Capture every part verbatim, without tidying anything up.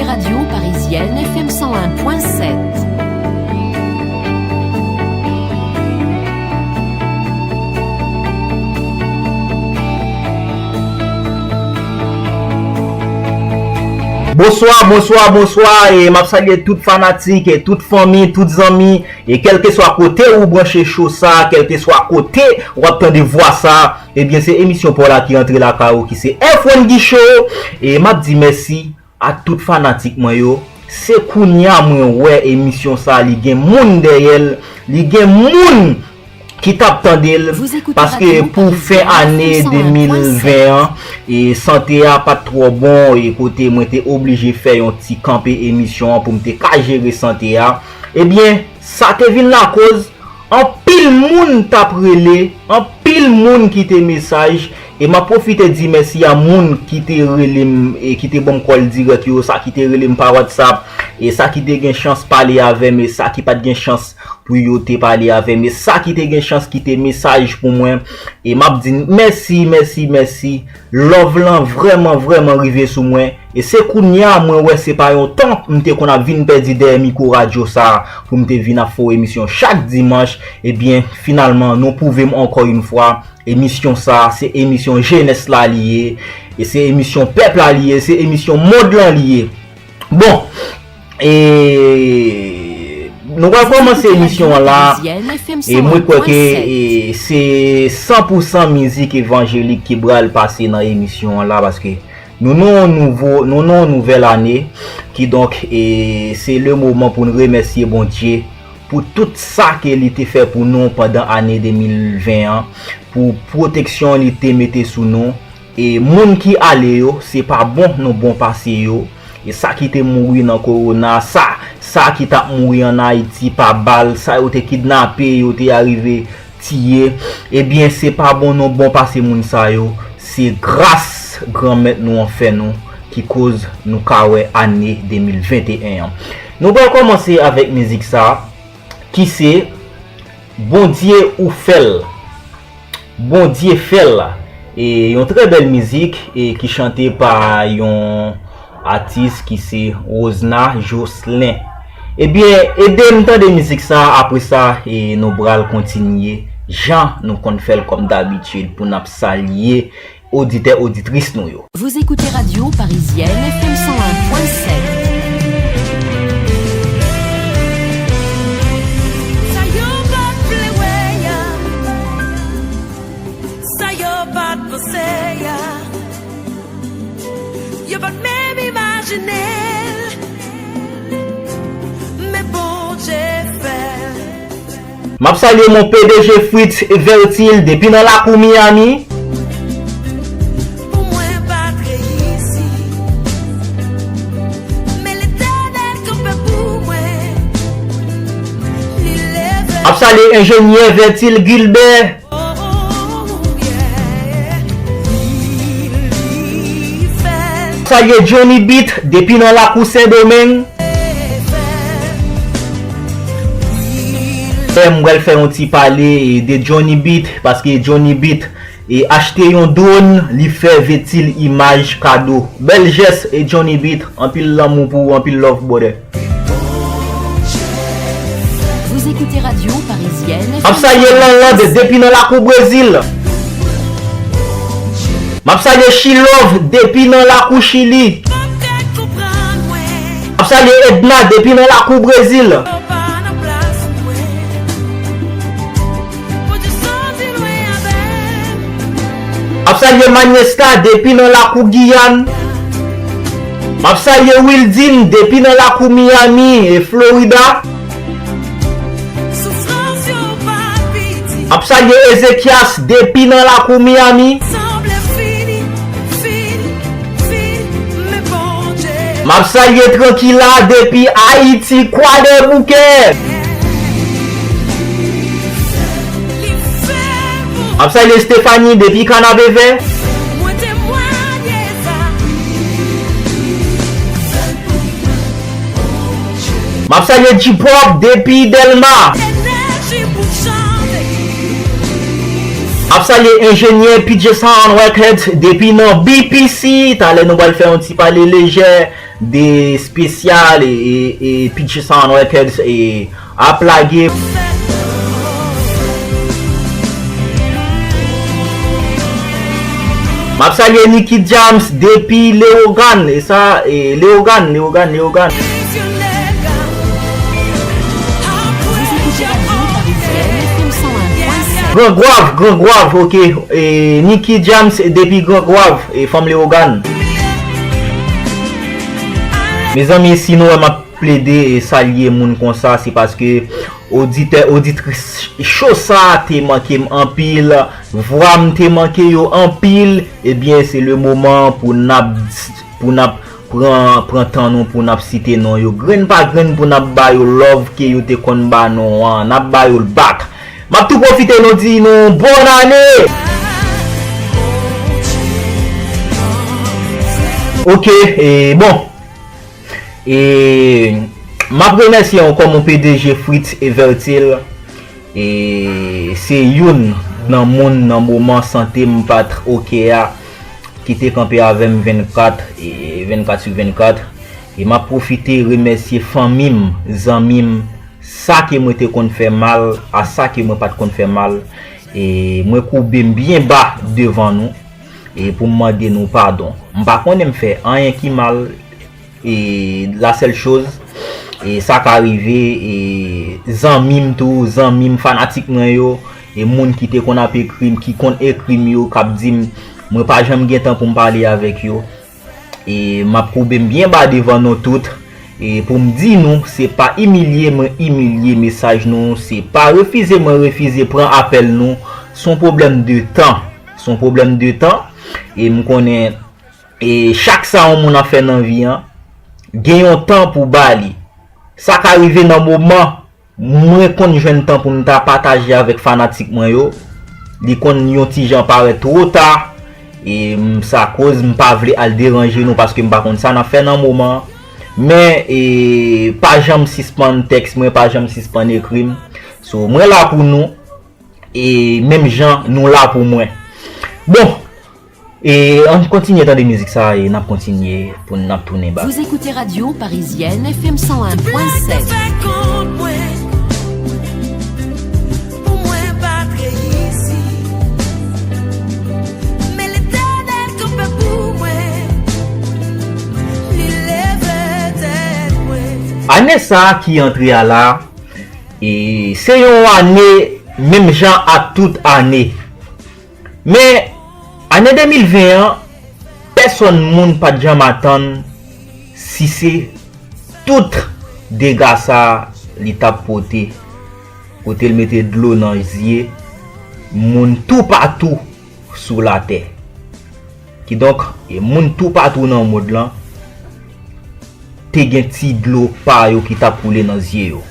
Radio Parisienne F M cent un point sept. Bonswa, bonswa, bonswa, e m ap salye tout fanatik, e tout fanmi, tout zanmi, e kèlkeswa kote ou branche cho sa, kèlkeswa kote w ap tande vwa sa, ebyen se emisyon pa w la ki rantre lakay ou ki se F one Guy Show, e m ap di mèsi a tout fanatik mwen yo. Se kounya mwen wè emisyon sa li gen moun dèyè l, li gen moun ki t ap tande l, paske pou fen ane de mil ven an, e sante a pa t twò bon, e kote mwen te oblije fè yon ti kanpe emisyon an pou m te ka jere sante a. Ebyen, sa te vin lakoz anpil moun t ap rele, anpil moun kite mesaj, e m ap pwofite di mèsi a moun ki te rele m e ki te ban m kòl dirèk yo, sa ki te rele m pa WhatsApp, e sa ki te gen chans pale avè m, e sa ki pa t gen chans pou yo te pale avè m, e sa ki te gen chans kite mesaj pou mwen, e m ap di n mèsi, mèsi, mèsi. Love lan vrèman, vrèman rive sou mwen. E se kounya mwen wè se pa yon tan m te konn ap vin pèdi dèyè mikwo radyo sa a pou m te vin ap fè w emisyon chak dimanch. Ebyen, finalman, nou pwouve m ankò yon fwa, emisyon sa a, se emisyon jenès la li ye. E se emisyon pèp la li ye, se emisyon mond lan li ye. Bon, e nou pral kòmanse emisyon an la. E mwen kwè ke e, se san pou san mizik evanjelik ki pral pase nan emisyon an la, paske nou nan yon nouvo, nou nan yon nouvèl ane. Kidonk, e se le moman pou n remèsye Bondye pou tout sa ke li te fè pou nou pandan ane de mil ven an, pou pwoteksyon li te mete sou nou. E moun ki ale yo, se pa bon nou bon pase yo. E sa ki te mouri nan kowona, sa, sa ki t ap mouri ann Ayiti pa bal, sa yo te kidnape, yo te arive tiye, ebyen, se pa bon nou bon pase moun sa yo. Se gras Granmèt nou an fè nou ki koz nou ka wè ane de mil venteyen an. Nou pral kòmanse avèk mizik sa, ki se Bondye ou fè l. Bondye fè l. E yon trè bèl mizik e ki chante pa yon atis ki se Rosna Jocelyn. Ebyen, ede m tande mizik sa, apre sa, e nou pral kontinye jan nou konn fè l kòm dabitid pou n ap salye oditè, oditris nou yo. Vous écoutez Radio Parisienne F M cent un point sept. Sa yo pa t vle wè a, sa yo pa t panse a, yo pa t menm imajine l, men Bondye fè l. M ap salye mon P D G Fritz Vertil depi nan lakou Miami. Pou mwen pa t reyisi, men Letènèl kanpe pou mwen. Li leve. M ap salye enjenyè Vertil Gilbert. Oh, yeah. Li, li fè. Salye Johnny Beat depi nan lakou Sendomeng. Fè m pral fè yon ti pale de Johnny Beat, paske Johnny Beat e achte yon drone, li fè Vertil imaj kado. Bèl jès e Johnny Beat, anpil lanmou pou ou, anpil love brother. Vous écoutez Radio Parisienne M ap salye Lanlande depi nan lakou Brezil. M ap salye Chilove depi nan lakou Chili. M ap salye Edna depi nan lakou Brezil. M ap salye Maniesta depi nan lakou Giyàn. M ap salye Wildine depi nan lakou Miami, e Florida. M ap salye Ezekias depi nan lakou Miami. M ap salye Trankila depi Ayiti, Kwadèboukè. M ap salye Stephanie depi Kanapevè. M ap salye G-Pop depi Dèlma. Ap salye enjenyè P J Sound Records depi nan B P C. Talè nou pral fè yon ti pale lejè de espesyal e, e, e P J Sound Records e ap lage. M ap salye Nicky Jams depi Leyogàn, e sa, e Leyogàn, Leyogàn, Leyogàn. Vous écoutez Radio Parisienne F M cent un point sept. Gran Gwav, Gran Gwav, ok. E, Nicky Jams depi Gran Gwav, e fanm Leyogàn. Mezanmi, si nou wè m ap plede e salye moun konsa, se paske oditè, oditris cho sa te manke m anpil, vwa m te manke yo anpil. Ebyen, se le moman pou n ap, pou n ap pran, pran tan nou pou n ap site non yo grenn pa grenn, pou n ap ba yo love ke yo te konn ba nou an. N ap ba yo l back. M ap tou pwofite nou di nou bòn ane! Ok, e bon. E m ap remèsye ankò mon P D G Fritz Evertil. E se youn nan moun nan moman sante m pa t oke a ki te kanpe avè m vennkat, e vennkat sou vennkat. E m ap pwofite remèsye fanmi m, zanmi m, sa ke mwen te konn fè mal, a sa ke mwen pa t konn fè mal. E mwen koube m byen ba devan nou, e pou m mande nou padon. M pa konnen m fè anyen ki mal, e la sèl choz, e sa ka rive, e zanmi m tou, zanmi m, fanatik mwen yo, e moun ki te konn ap ekri m, ki konn ekri m yo, k ap di m, mwen pa janm gen tan pou m pale avèk yo. E m ap koube m byen ba devan nou tout, e pou m di nou, se pa imilye mwen imilye mesaj nou, se pa refize mwen refize pran apèl nou, se yon pwoblèm de tan, se yon pwoblèm de tan, e m konnen, e chak sa yon moun ap fè nan vi an, gen yon tan pou ba li. Sa ka rive nan moman mwen konn jwenn tan pou m ta pataje avèk fanatik mwen yo. Li konn yon ti jan parèt two ta, e m, sa koz m pa vle al deranje nou paske m pa konn sa n ap fè nan moman an. Men, e, pa janm sispann tèks mwen, pa janm sispann ekri m. So, mwen la pou nou, e menm jan nou la pou mwen. Bon, e ann kontinye tande mizik sa e n ap kontinye pou n ap tounen bak. Vous écoutez Radio Parisienne F M cent un point sept. Ane sa a ki antre a la, e se yon ane menm jan ak tout ane. Men, ane de mil ven an, pèsonn moun pa t janm atann si se tout dega sa li t ap pote, kote l mete dlo nan zye moun toupatou sou latè. Kidonk, e moun toupatou nan mond lan te gen ti dlo pa yo ki t ap koule nan zye yo.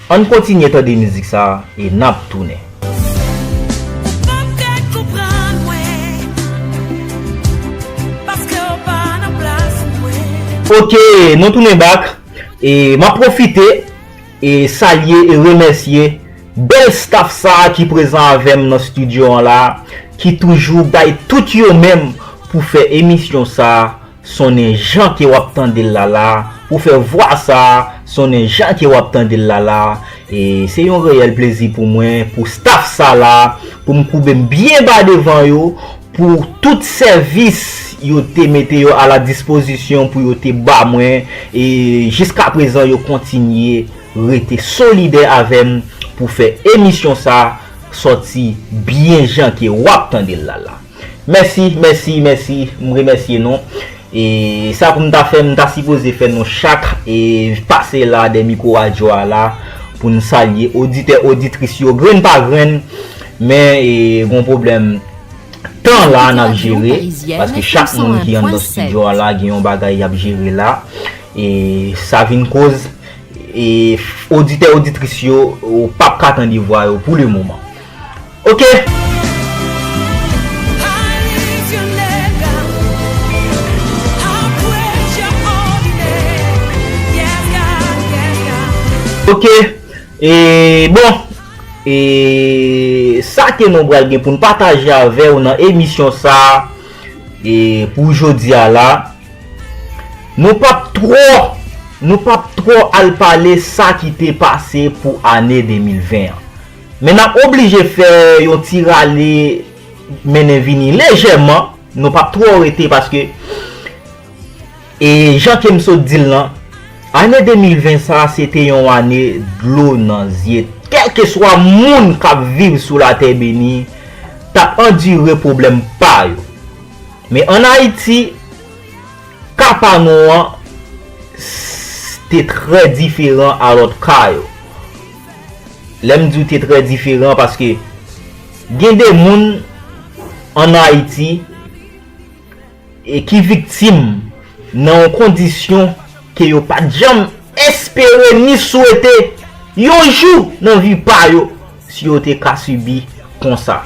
Ann kontinye tande mizik sa a e n ap tounen. Ou p ap ka konprann mwen, paske w pa nan plas mwen. Ok, nou tounen bak. E m ap pwofite e salye e remèsye bèl staff sa a ki prezan avè m nan estidyo an la, ki toujou bay tout yo menm pou fè emisyon sa a sonnen jan ke w ap tande l la la, pou fè vwa sa a sonnen jan ke w ap tande l la la. E se yon reyèl plezi pou mwen, pou staff sa la, pou m koube m byen ba devan yo, pou tout sèvis yo te mete yo a la dispozisyon pou yo te ba mwen, e jiskaprezan yo kontinye rete solidè avè m pou fè emisyon sa sòti byen jan ke w ap tande l la la. Mèsi, mèsi, mèsi, m remèsye nou. E sa pou m ta fè, m ta sipoze fè nou chak e pase la dè mikwo radyo a la pou n salye oditè, oditris yo grenn pa grenn, men e gon pwoblèm tan la n ap jere, paske chak moun ki anndan estidyo a la gen yon bagay y ap jere la, e sa vin koz e oditè, oditris yo, ou p ap ka tande vwa yo pou le moman. Ok. Ok. E bon, e sa ke nou pral gen pou n pataje avè w nan emisyon sa a, e pou jodi a la, nou p ap twò, nou p ap twò al pale sa ki te pase pou ane de mil ven an. Men n ap oblije fè yon ti rale mennen vini lejèman, nou p ap twò rete paske, e jan ke m sot di l lan, ane de mil ven sa a se te yon ane dlo nan zye kèlkeswa moun k ap viv sou latè beni t ap andire pwoblèm pa yo. Men ann Ayiti, ka pa nou an s- te trè diferan a lòt ka yo. Lè m di w te trè diferan, paske gen de moun ann Ayiti e ki viktim nan yon kondisyon ke yo pa t janm espere ni swete yon jou nan vi pa yo si yo te ka sibi konsa.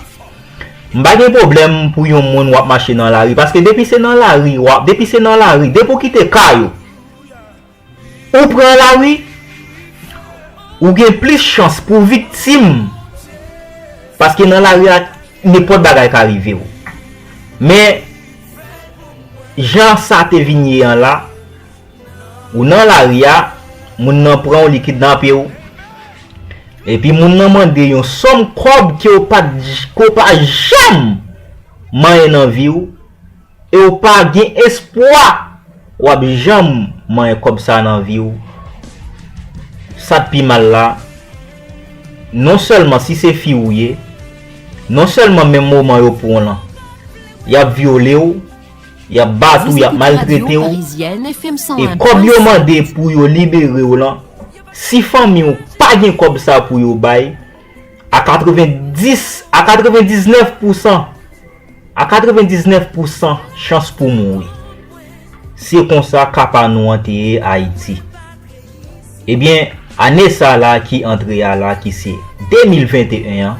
M pa gen pwoblèm pou yon moun w ap mache nan lari, paske depi se nan lari w ap, depi se nan lari, depi w kite kay ou, ou pran lari, ou gen plis chans pou w viktim, paske nan lari a, nenpòt bagay ka rive w. Men, jan sa te vin ye an la, ou nan lari a, moun nan pran w, li kidnape w, epi moun nan mande yon sòm kòb ke w pa t, ke w pa janm manyen nan vi w, e w pa gen espwa w ap janm manyen kòb sa nan vi w, sa k pi mal la, non sèlman si se fi ou ye, non sèlman menm moman yo pran w lan, y ap vyole w, y ap bat ou, y ap maltrete w, e kòb yo mande pou yo libere w lan, si fanmi w pa gen kòb sa pou yo bay, a katrevenndis, a katrevendiznèf pousan, a katrevendiznèf pousan chans pou mouri. Se konsa ka pa nou an te ye Ayiti. Ebyen, ane sa la ki antre a la, ki se de mil venteyen an,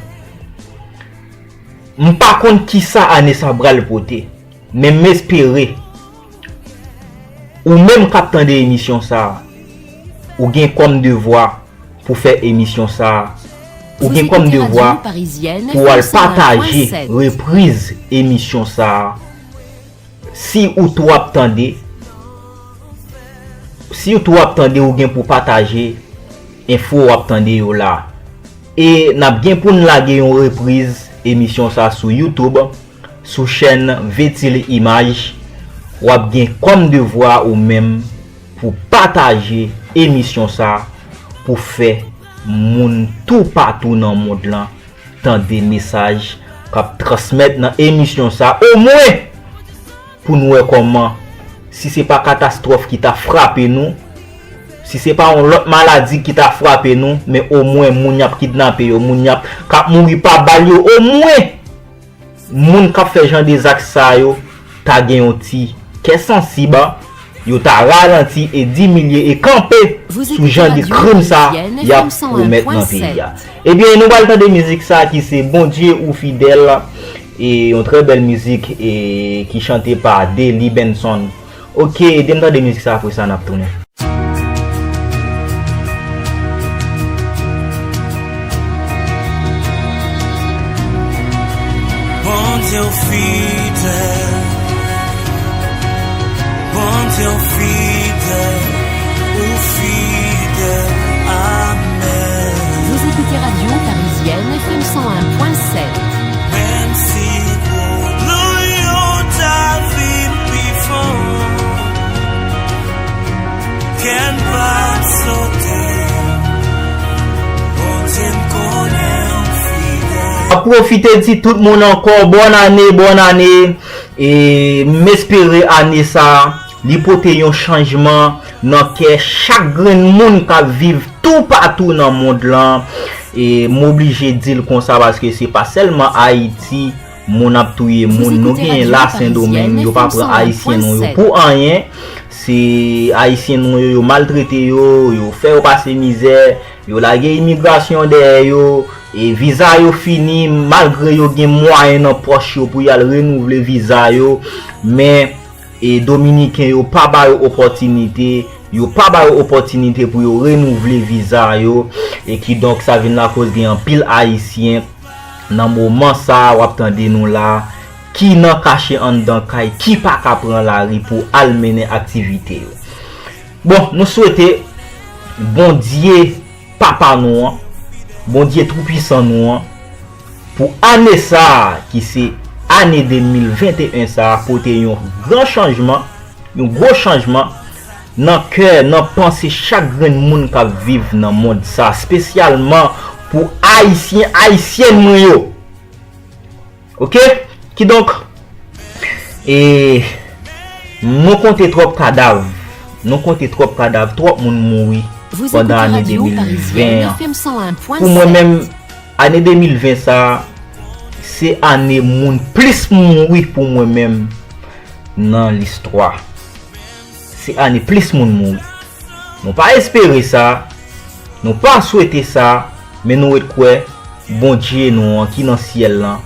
m pa konn kisa ane sa pral pote, men m espere ou menm k ap tande emisyon sa a, ou gen kòm devwa pou fè emisyon sa a, ou gen kòm devwa pou w al pataje repriz emisyon sa a. Si ou tou ap tande, si ou tou ap tande, ou gen pou pataje enfo w ap tande yo la. E n ap gen pou n lage yon repriz emisyon sa sou YouTube, sou chèn Vetil Imaj. W ap gen kòm devwa ou menm pou pataje emisyon sa, pou fè moun toupatou nan mond lan tande mesaj k ap transmèt nan emisyon sa, omwen pou n wè kòman, si se pa katastwòf ki ta frape nou, si se pa yon lòt maladi ki ta frape nou, men omwen moun y ap kidnape yo, moun y ap, k ap mouri pa bal yo, omwen moun k ap fè jan de zak sa yo ta gen yon ti kè sansib, yo ta ralanti e dimilye e kanpe sou jan de krim sa y ap komèt nan peyi a. Ebyen, nou pral tande mizik sa ki se Bondye ou fidèl, e yon trè bèl mizik e ki chante pa Delly Benson. Oke, ede m tande mizik sa, apre sa n ap tounen. Bondye w fidèl, Bondye w fidèl, ou fidèl, amèn. Vous écoutez Radio Parisienne F M cent un point sept. Menm si gwo dlo yo ta vin pi fò, kè n p ap sote, Bondye m konnen w fidèl. M ap pwofite di tout moun ankò bòn ane, bòn ane. E m espere ane sa a, li pote yon chanjman nan kè chak grenn moun k ap viv toupatou nan mond lan. E m oblije di l konsa paske se pa sèlman Ayiti moun ap touye moun. Nou genyen la Sendomeng, yo pa pran Ayisyen non yo pou anyen. Se Ayisyen non yo, yo maltrete yo, yo fè yo pase mizè, yo lage imigrasyon dèyè yo, e viza yo fini, malgre yo gen mwayen nan pòch yo pou y al renouvle viza yo, men, e Dominiken yo pa ba yo opòtinite, yo pa ba yo opòtinite pou yo renouvle viza yo, e kidonk sa vin lakoz gen anpil Ayisyen nan moman sa a w ap tande nou la, ki nan kache anndan kay, ki pa ka pran lari pou al mennen aktivite yo. Bon, nou swete Bondye Papa nou an, Bondye Toupwisan nou an, pou ane sa a, ki se ane de mil venteyen sa a, pote yon gran chanjman, yon gwo chanjman nan kè, nan panse chak grenn moun k ap viv nan mond sa, espesyalman pou Ayisyen, Ayisyèn mwen yo. Oke? Kidonk, e, nou konte twòp kadav. Nou konte twòp kadav, twòp moun mouri pandan ane de mil ven an. Pou mwen menm, ane de mil ven sa a, se ane moun plis mouri pou mwen menm nan listwa. Se ane plis moun mouri. Nou pa espere sa, nou pa swete sa, men nou ret kwè Bondye nou an ki nan syèl lan,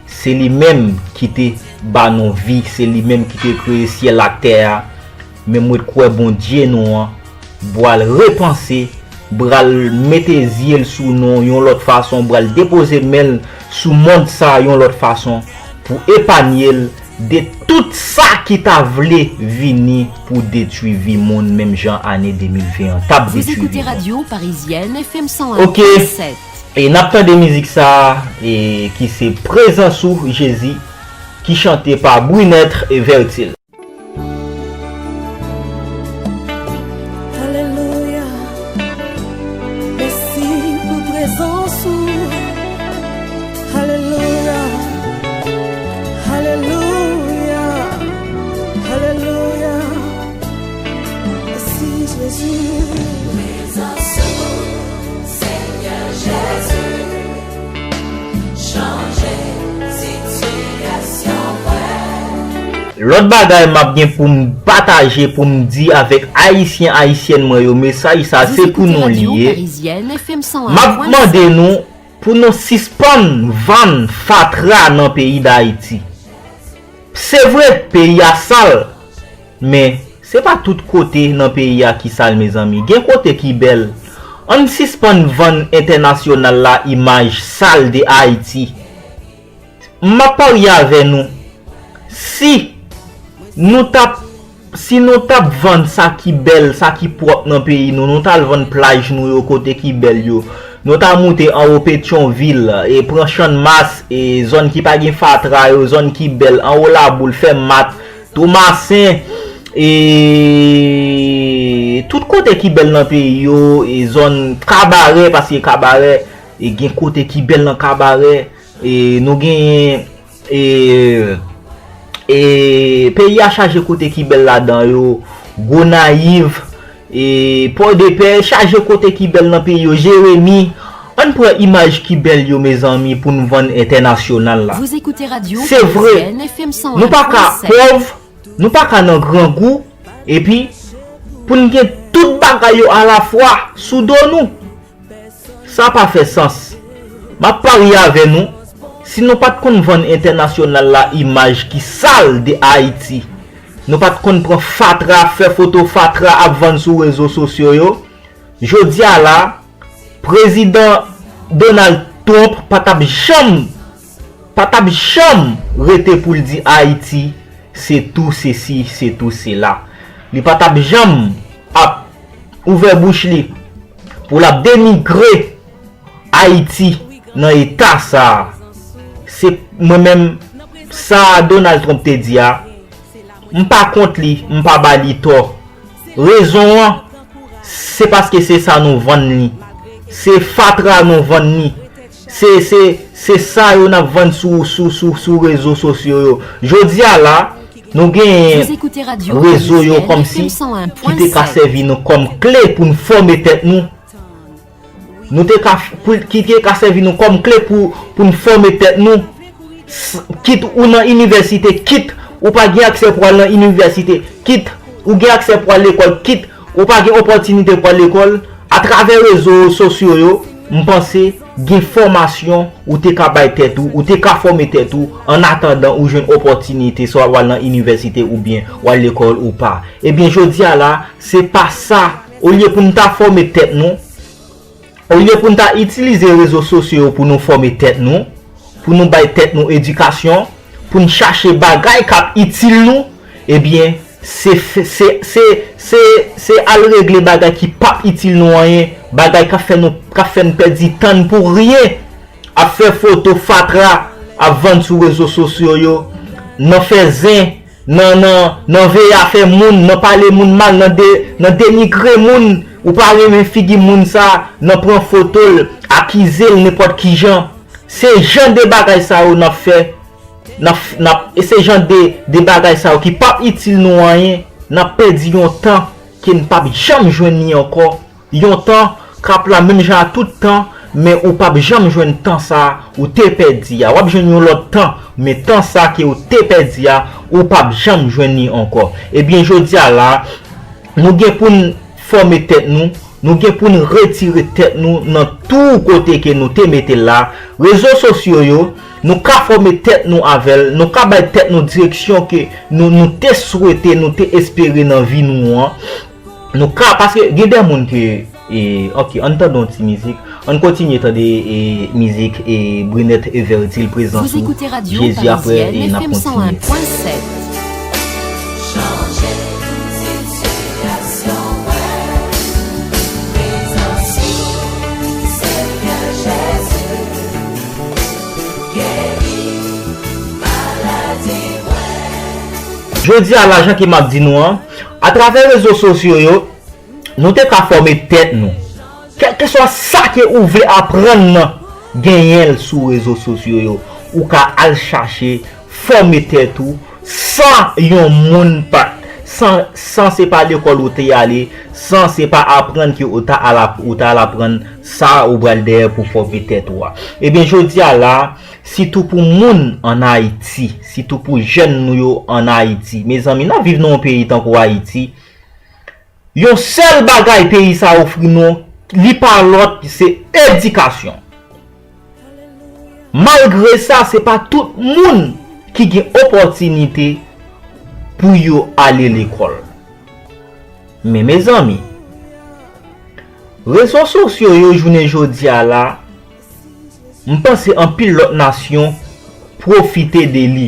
se li menm ki te ba nou vi, se li menm ki te kreye syèl ak tè a. Men m ret kwè Bondye nou an pral repanse, pral mete zye l sou nou yon lòt fason, pral depoze men l sou mond sa a yon lòt fason pou epanye l de tout sa ki ta vle vini pou detwi vi moun, menm jan ane de mil ven an t ap detwi vi moun. Oke, e n ap tande mizik sa a, e ki se Prezans ou, Jezi, ki chante pa Brunette Vertil. Alelouya. Mèsi pou prezans ou. Alelouya. Alelouya. Alelouya. Mèsi, Jezi. Prezans ou, Senyè Jezi. Chanje sitiyasyon mwen. Lòt bagay m ap gen pou m pataje, pou m di avèk Ayisyen, Ayisyèn mwen yo, mesaj sa se pou nou li ye. M ap mande nou pou nou sispann vann fatra nan peyi Dayiti. Se vre, peyi a sal, men se pa tout kote nan peyi a ki sal, mezanmi. Gen kote ki bèl. Ann sispann vann entènasyonal la imaj sal de Ayiti. M ap parye avè nou, si nou t ap, si nou t ap vann sa ki bèl, sa ki pwòp nan peyi nou, nou t al vann plaj nou yo kote ki bèl yo, nou ta moute anwo Petyonvil, e pran Channmas, e zòn ki pa gen fatra yo, zòn ki bèl, anwo Laboul, Fèmat, Tomasen, e tout kote ki bèl nan peyi yo, e zòn Kabarè, paske Kabarè, e gen kote ki bèl nan Kabarè, e nou genyen, e, e peyi a chaje kote ki bèl ladan yo, Gonayiv, e Pòdepè, chaje kote ki bèl nan peyi yo, Jeremi. Ann pran imaj ki bèl yo, mezanmi, pou n vann entènasyonal la. Se vre, nou pa ka pòv, nou pa ka nan grangou, epi pou n gen tout bagay yo alafwa sou do nou. Sa pa fè sans. M ap parye avè nou, si nou pa t konn vann entènasyonal la imaj ki sal de Ayiti, nou pa t konn pran fatra, fè foto fatra ap vann sou rezo sosyo yo, jodi a la, Prezidan Donald Trump pa t ap janm, pa t ap janm rete pou l di Ayiti se tou sesi, se tou sela. Li pa t ap janm ap ouvè bouch li pou l ap denigre Ayiti nan eta sa a. Se mwen menm, sa Donald Trump te di a, m pa kont li, m pa ba li tò. Rezon an, se paske se sa nou vann li. Se fatra nou vann li. Se, se, se sa yo n ap vann sou, sou, sou, sou rezo sosyo yo. Jodi a la, nou genyen rezo yo kòmsi ki te ka sèvi nou kòm kle pou n fòme tèt nou. Nou te ka, pou, ki te ka sèvi nou kòm kle pou, pou n fòme tèt nou. S-, kit ou nan inivèsite, kit ou pa gen aksè pou al nan inivèsite, kit ou gen aksè pou al lekòl, kit ou pa gen opòtinite pou al lekòl, atravè rezo sosyo yo, m panse gen fòmasyon ou te ka bay tèt ou, ou te ka fòme tèt ou, an atandan ou jwenn opòtinite, swa w al nan inivèsite oubyen w al lekòl ou pa. Ebyen, jodi a la, se pa sa. Olye pou n ta fòme tèt nou, olye pou n ta itilize rezo sosyo yo pou nou fòme tèt nou, pou nou bay tèt nou edikasyon, pou n chache bagay k ap itil nou, ebyen, se, se, se, se, se al regle bagay ki p ap itil nou anyen, bagay k ap fè nou, k ap fè n pèdi tan n pou ryen, ap fè foto fatra, ap vann sou rezo sosyo yo, nan fè zen, nan, nan, nan veye afè moun, nan pale moun mal, nan de, nan denigre moun, ou pa renmen figi moun sa, nan pran foto l, akize l nenpòt ki jan. Se jan de bagay sa yo n ap fè, n ap, n ap, e se jan de, de bagay sa yo ki p ap itil nou anyen, n ap pèdi yon tan ke n p ap janm jwenn li ankò. Yon tan k ap la menm jan a tout tan, men ou p ap janm jwenn tan sa a ou te pèdi a. W ap jwenn yon lòt tan, men tan sa a ke ou te pèdi a, ou p ap janm jwenn li ankò. Ebyen, jodi a la, nou gen pou n fòme tèt nou, nou gen pou n retire tèt nou nan tou kote ke nou te mete l la. Rezo sosyo yo, nou ka fòme tèt nou avè l, nou ka bay tèt nou direksyon ke nou, nou te swete, nou te espere nan vi nou an. Nou ka, paske gen de moun ke, e, ok, ann tande yon ti mizik. Ann kontinye tande, e, mizik, e, Brinette Evertil, Prezans ou, Jezi, apre, e, n ap kontinye. Jodi a la, jan ke m ap di nou an, atravè rezo sosyo yo, nou te ka fòme tèt nou. Kèlkeswa sa ke ou vle aprann nan, genyen l sou rezo sosyo yo. Ou ka al chache, fòme tèt ou, san yon moun pa, san, san se pa lekòl ou te ale, san se pa aprann ke ou ta al ap-, ou ta al aprann sa ou pral dèyè pou fòme tèt ou a. Ebyen, jodi a la, sitou pou moun ann Ayiti, sitou pou jèn nou yo ann Ayiti. Mezanmi, n ap viv nan yon peyi tankou Ayiti. Yon sèl bagay peyi sa ofri nou, li pa lòt, se edikasyon. Malgre sa, se pa tout moun ki gen opòtinite pou yo ale lekòl. Men, mezanmi, rezo sosyo yo jounen jodi a la, m panse anpil lòt nasyon pwofite de li.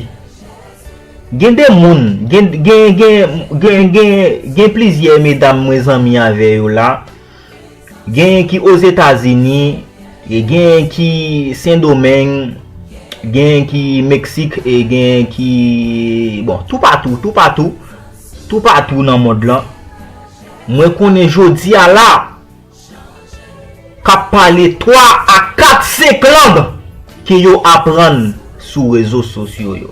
Gen de moun, gen, gen, gen, gen, gen, gen plizyè medam mwen zanmi avè yo la. Gen ki Ozetazini, e gen ki Sendomeng, gen ki Meksik, e gen ki, bon, toupatou, toupatou, toupatou nan mond lan. Mwen konnen jodi a la, k ap pale twa a kat, senk lang ke yo aprann sou rezo sosyo yo.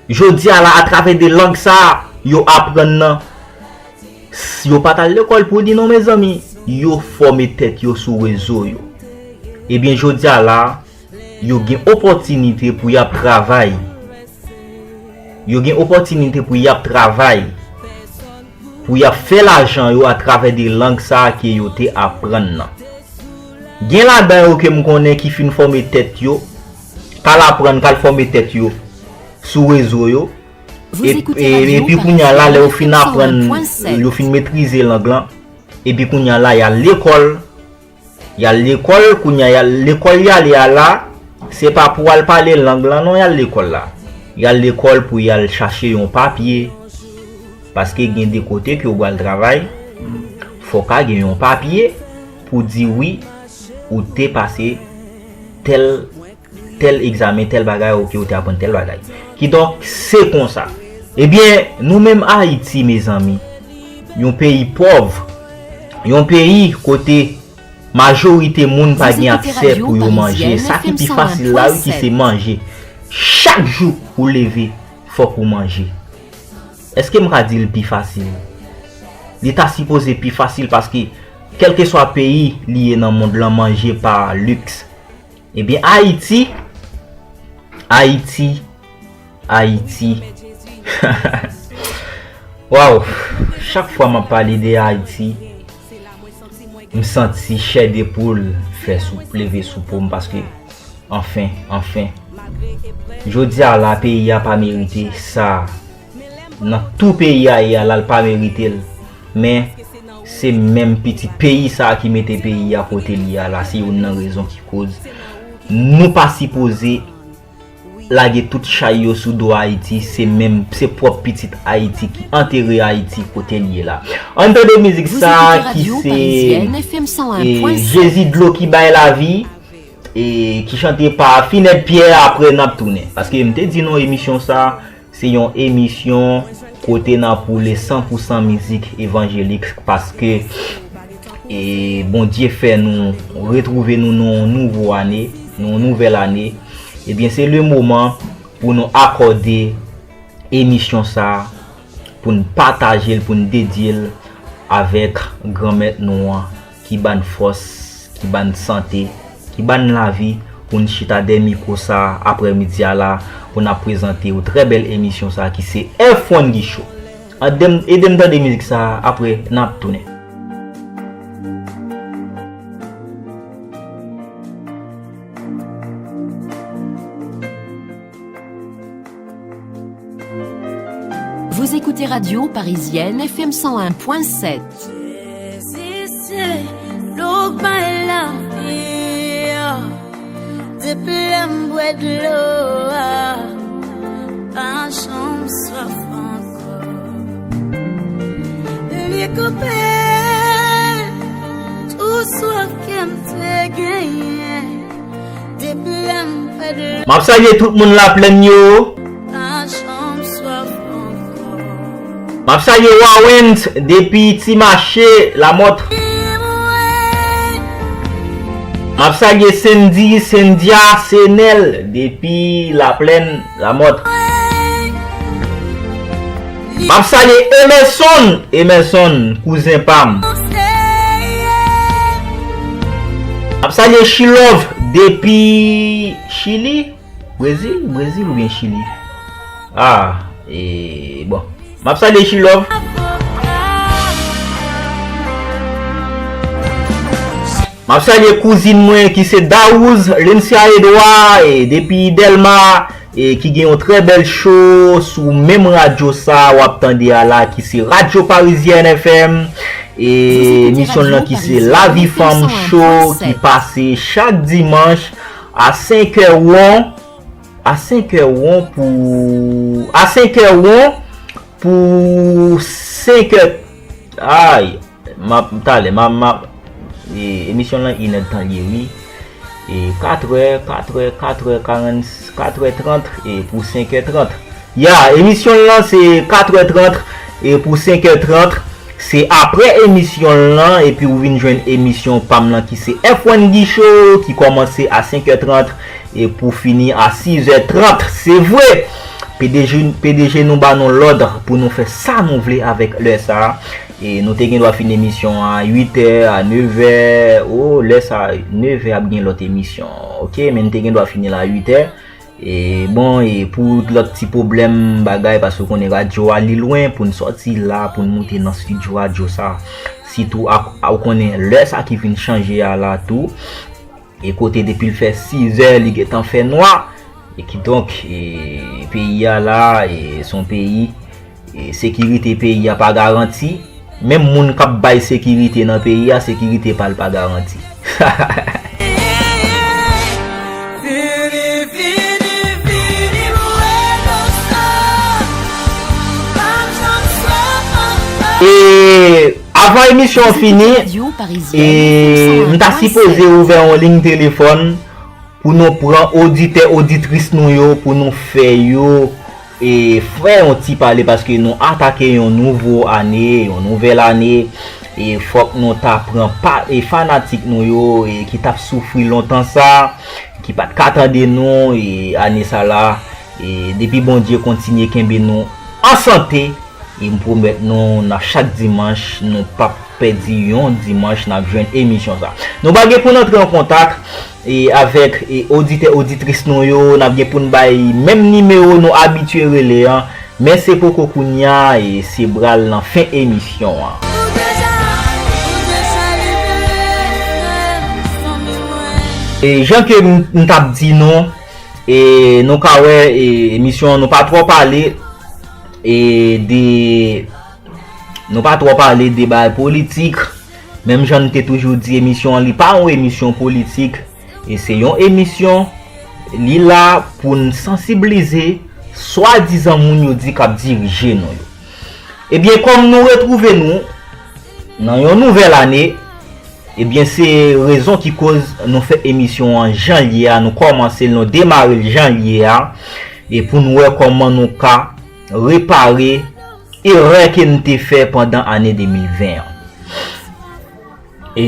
Jodi a la, atravè de lang sa a yo aprann nan, s-, yo pa t al lekòl pou li non, mezanmi. Yo fòme tèt yo sou rezo yo. Ebyen, jodi a la, yo gen opòtinite pou y ap travay. Yo gen opòtinite pou y ap travay, pou y ap fè lajan yo atravè de lang sa a ke yo te aprann nan. Gen ladan yo ke m konnen ki fin fòme tèt yo, k al aprann, k al fòme tèt yo sou rezo yo. E, e, epi kounye a la, lè yo fin aprann, yo fin metrize lang lan, epi kounye a la, y al lekòl. Y al lekòl, kounye a, y al lekòl y ale a la, se pa pou al pale lang lan non y al lekòl la. Y al lekòl pou y al chache yon papye. Paske gen de kote ke w pral travay, fò w ka gen yon papye pou di wi, ou te pase tèl, tèl egzamen, tèl bagay, oke, ou te aprann tèl bagay. Kidonk, se konsa. Ebyen, nou menm Ayiti, mezanmi, yon peyi pòv, yon peyi kote majorite moun pa gen aksè pou yo manje. Sa ki pi fasil la, wi, ki se manje. Chak jou ou leve, fòk ou manje. Èske m ka di l pi fasil? Li ta sipoze pi fasil paske kèlkeswa peyi li ye nan mond lan, manje pa liks. Ebyen, Ayiti, Ayiti, Ayiti. Waw, chak fwa m ap pale de Ayiti, m santi chè de poul fè sou, leve sou po m paske, anfen, anfen. Jodi a la, peyi a pa merite sa. Nan tou peyi a ye a la, l pa merite l. Men, se menm pitit peyi sa a ki mete peyi a kote l ye a la. Se youn nan rezon ki koz Nou pa sipoze lage tout chay yo sou do Ayiti, se menm, se pwòp pitit Ayiti ki antere Ayiti kote l ye la. Ann tande mizik sa ki se e, Jezi dlo ki bay lavi, e ki chante pa Finèd Pyè, apre n ap tounen. Paske m te di nou emisyon sa, se yon emisyon kote n ap woule san pou san mizik evanjelik, paske e Bondye fè nou retwouve nou nan yon nouvo ane, nan yon nouvèl ane, ebyen, se le moman pou nou akòde emisyon sa a, pou n pataje l, pou n dedye l avèk Granmèt nou an, ki ba n fòs, ki ba n sante, ki ba n lavi, pou n chita dèyè mikwo sa a, aprèmidi a la, pou n ap prezante w trè bèl emisyon sa a, ki se F one Guy Show. Ede m, ede m tande mizik sa a, apre n ap tounen. Vous écoutez Radio Parisienne F M cent un point sept. Jezi se dlo k bay lavi a. Depi lè m bwè dlo a, pa janm swaf ankò. Li koupe tou swaf ke m te genyen. Depi lè m pèdi. M ap salye tout moun Laplèn yo. Pa janm swaf ankò. M ap salye Warens depi Ti Mache, Lamòt. M ap salye Sendy, Sendya, Senel depi Laplèn, Lamòt. M ap salye Emerson, Emerson, kouzen pa m. M ap salye Chilove depi Chili, Brezil, Brezil oubyen Chili? Ah, e, bon. M ap salye Chilove. M ap salye kouzin mwen ki se Daouz, Lencia Edouard, e, depi Dèlma, e, ki gen yon trè bèl show sou menm radyo sa w ap tande a la, ki se Radyo Parizyèn F M, e, emisyon l lan ki se Lavi Fanm Show, ki pase chak dimanch a senk è won, a senk è won pou, a senk è won pou senk è, ay, m ap, talè, m ap, m ap, e, emisyon lan inèdtan l ye, wi. E, kat è, kat è, kat è karant, kat è trant, e, pou senk è trant. Ya, emisyon lan se kat è trant, e, pou senk è trant. Se aprè emisyon lan, epi ou vin jwenn emisyon pa m lan ki se F one Guy Show, ki kòmanse a senk è trant, e pou fini a sis è trant. Se vre, P D G, P D G nou ba nou lòd pou nou fè sa nou vle avèk lè sa a. E nou te gen dwa fin emisyon a uit è, a nèf è. O, lè sa a, nèf è ap gen lòt emisyon. Oke, men n te gen dwa fini l a uit è. E bon, e pou lòt ti pwoblèm bagay, paske w konnen radyo a li lwen, pou n sòti la, pou n moute nan estidyo radyo sa. Sitou, a, a, ou konnen lè sa ki vin chanje a la tou. E kote depi l fè sis è, li gentan fè nwa. E kidonk, e, peyi a la, e, se yon peyi, e, sekirite peyi a pa garanti. Menm moun k ap bay sekirite nan peyi a, sekirite pa l pa garanti. E avan emisyon an fini, e, m ta sipoze ouvè yon liy telefòn pou nou pran oditè, oditris nou yo, pou nou fè yo, e, fè yon ti pale, paske nou atake yon nouvo ane, yon nouvèl ane, e fòk nou ta pran pa, e, fanatik nou yo, e, ki t ap soufri lontan sa, ki pa t ka tande nou, e, ane sa la, e, depi Bondye kontinye kenbe nou an sante, e m pwomèt nou, nan chak dimanch, nou p ap pèdi yon dimanch, n ap jwenn emisyon sa. Nou pa gen pou n antre an kontak, e, avèk, e, oditè, oditris nou yo, n ap gen pou n bay menm nimewo nou abitye rele an, men se poko kounya, e se pral nan fen emisyon an. E jan ke m, m t ap di nou, e nou ka wè, e, emisyon an, nou pa twò pale, e de, nou pa twò pale de bagay politik. Menm jan n te toujou di, emisyon an, li pa yon emisyon politik. E se yon emisyon, li la pou n sansiblize swadizan moun yo di k ap dirije nou yo. Ebyen, kòm nou retwouve nou nan yon nouvèl ane, ebyen, se rezon ki koz nou fè emisyon an jan l ye a, nou kòmanse l, nou demare l jan l ye a, e pou n wè kòman nou ka repare erè ke n te fè pandan ane de mil ven an. E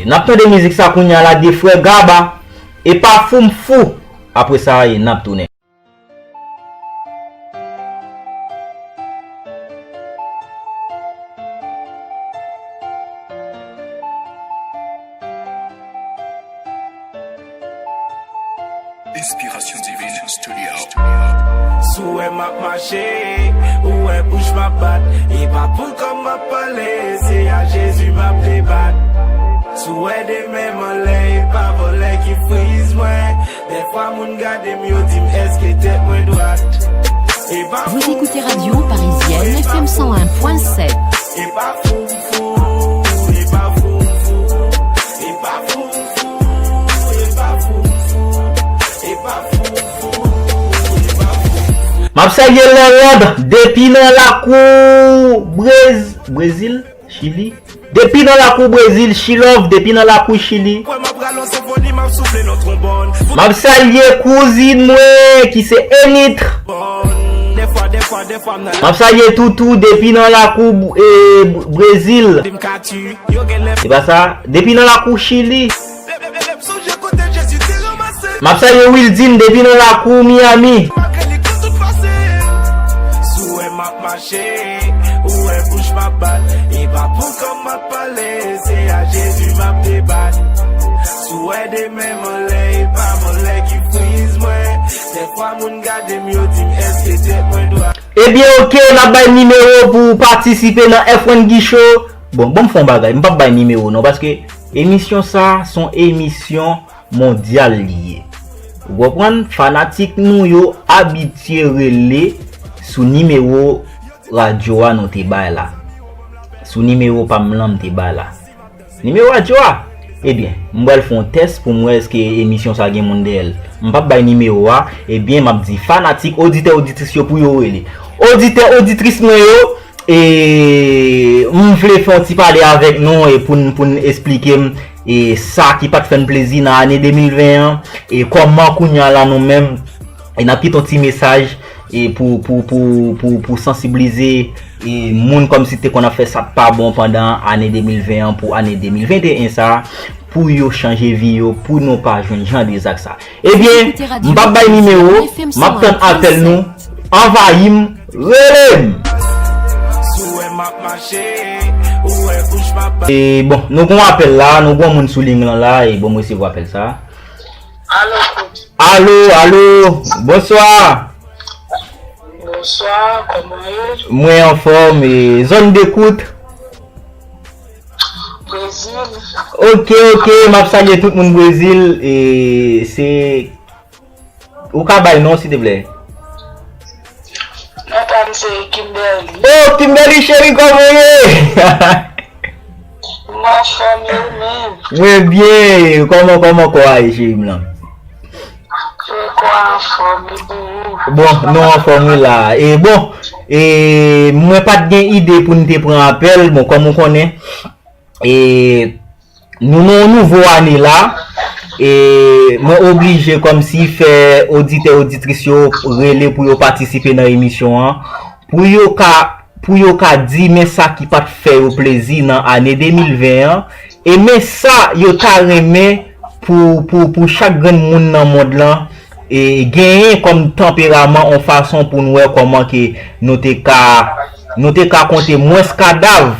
n ap tande mizik sa kounye a la, de frè Gaba, e pa fou m fou. Apre sa, e n ap tounen. Inspiration Divine Studio. Si w wè m ap mache, ou wè bouch m ap bat, e pa pou kòb m ap pale, se a Jezi m ap debat. Si w wè de men m anlè, e pa vòlè ki friz mwen. Dèfwa moun gade m, yo di m, èske tèt mwen dwat? E pa Vous fou, écoutez Radio Parisienne, F M cent un point sept. E pa fou m fou, e pa fou m fou, e pa fou m fou, e pa fou m fou, e pa fou m fou, e pa fou m fou. M ap salye Lanlande depi nan lakou Brez-, Brezil, Chili. Depi nan lakou Brezil, Chilove, depi nan lakou Chili. Kwè m ap rale yon senfoni, m ap soufle nan twonbòn. M ap salye kouzin mwen ki se Enit. Dèfwa, dèfwa, dèfwa, m nan M ap salye Toutou depi nan lakou, e, Brezil. Di m ka ti, yo gen lè. Se pa sa? Depi nan lakou Chili. M ap salye Wildine depi nan lakou Miami. Malgre li konn tout pase. Si w wè m ap mache, ou wè bouch m ap bat. E pa pou kòb m ap pale, se a Jezi m ap debat. Si w wè de men m anlè, e pa vòlè ki friz mwen. Dèfwa moun gade m, yo di m, èske tèt mwen dwat? Ebyen, oke, n ap bay nimewo pou w patisipe nan F N G Show. Bon, bon, m fè yon bagay, m p ap bay nimewo non, paske emisyon sa a se yon emisyon mondyal li ye. Ou konprann? Fanatik nou yo abitye rele sou nimewo radyo a nou te bay la. Sou nimewo pa m lan m te bay la. Nimewo radyo a? Ebyen, m pral fè yon tès pou m wè èske emisyon sa gen moun dèyè l. M p ap bay nimewo a, ebyen, m ap di fanatik, oditè, oditris yo pou yo rele. Oditè, oditris mwen yo, e m vle fè yon ti pale avèk nou e pou n, pou n esplike m e sa ki pa t fè n plezi nan ane de mil ven an, e kòman kounye a la nou menm, e n ap kite yon ti mesaj e pou, pou, pou, pou, pou sansiblize e moun kòmsi te konn ap fè sa k pa bon pandan ane de mil ven an pou ane de mil venteyen sa a, pou yo chanje vi yo, pou nou pa jwenn jan de zak sa. Ebyen, m p ap bay nimewo, m ap tann apèl nou, anvayi m, rele m. Si w wè m ap mache, ou wè bouch m ap bat. E bon, nou gon apèl la, nou gon moun sou liy lan la, e bon, m resevwa apèl sa. Alo, Alo, alo, bonswa. Bonswa, kòman ye? Mwen anfòm, e zòn dekout? Brezil. Oke, oke, m ap salye tout moun Brezil, e se, ou ka bay non, silteplè? Non pa m se Kimberly. Oh, Kimberly cheri, kòman w ye? M anfòm, e ou menm? Mwen byen, kòman, kòman kò a ye, cheri m lan? Kò a anfòm, e pou ou? Bon, nou anfòm, wi, la. E bon, e mwen pa t gen ide pou n te pran apèl, bon, kòm ou konnen, e nou nan yon nouvo ane la, e mwen oblije kòmsi fè oditè, oditris yo rele pou yo patisipe nan emisyon an, pou yo ka, pou yo ka di men sa ki pa t fè yo plezi nan ane de mil ven an, e men sa yo ta renmen pou, pou, pou chak grenn moun nan mond lan, e genyen kòm tanperaman, yon fason pou n wè kòman ke nou te ka, nou te ka konte mwens kadav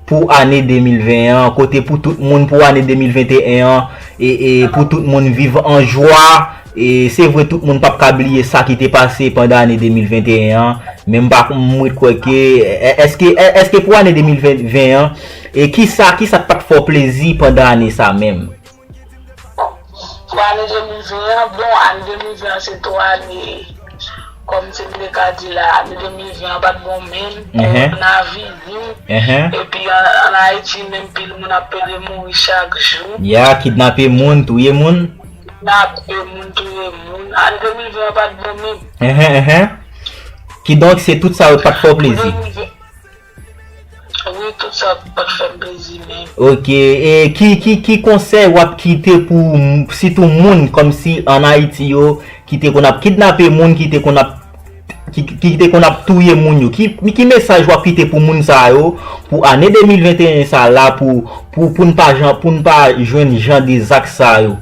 pou ane de mil ven an, kote pou tout moun pou ane de mil venteyen an, e, e pou tout moun viv an jwa, e se vre tout moun p ap ka bliye sa ki te pase pandan ane de mil venteyen an, men m pa, m ret kwè ke, e, èske, e, èske pou ane de mil ven an, e kisa, kisa k pa t fè w plezi pandan ane sa menm? Pou ane de mil ven an, bon, ane de mil ven an se te yon ane Kòm si m te ka di la, ane de mil ven an pa t bon menm, kowona vini, epi an, an Ayiti menm, pil moun ap pede mouri chak jou. Ya, kidnape moun, touye moun. Kidnape moun, touye moun. Ane de mil ven an pa t bon menm. Kidonk, se tout sa yo pa t fè w plezi. Wi, tout sa pa t fè m plezi menm. Ok, e ki, ki, ki konsèy w ap kite pou m-, sitou moun kòmsi an Ayiti yo ki te konn ap kidnape moun, ki te konn ap, ki, ki te konn ap touye moun yo? Ki, ki mesaj w ap kite pou moun sa yo, pou ane de mil venteyen sa la, pou, pou, pou n pa jan, pou n pa jwenn jan de zak sa yo?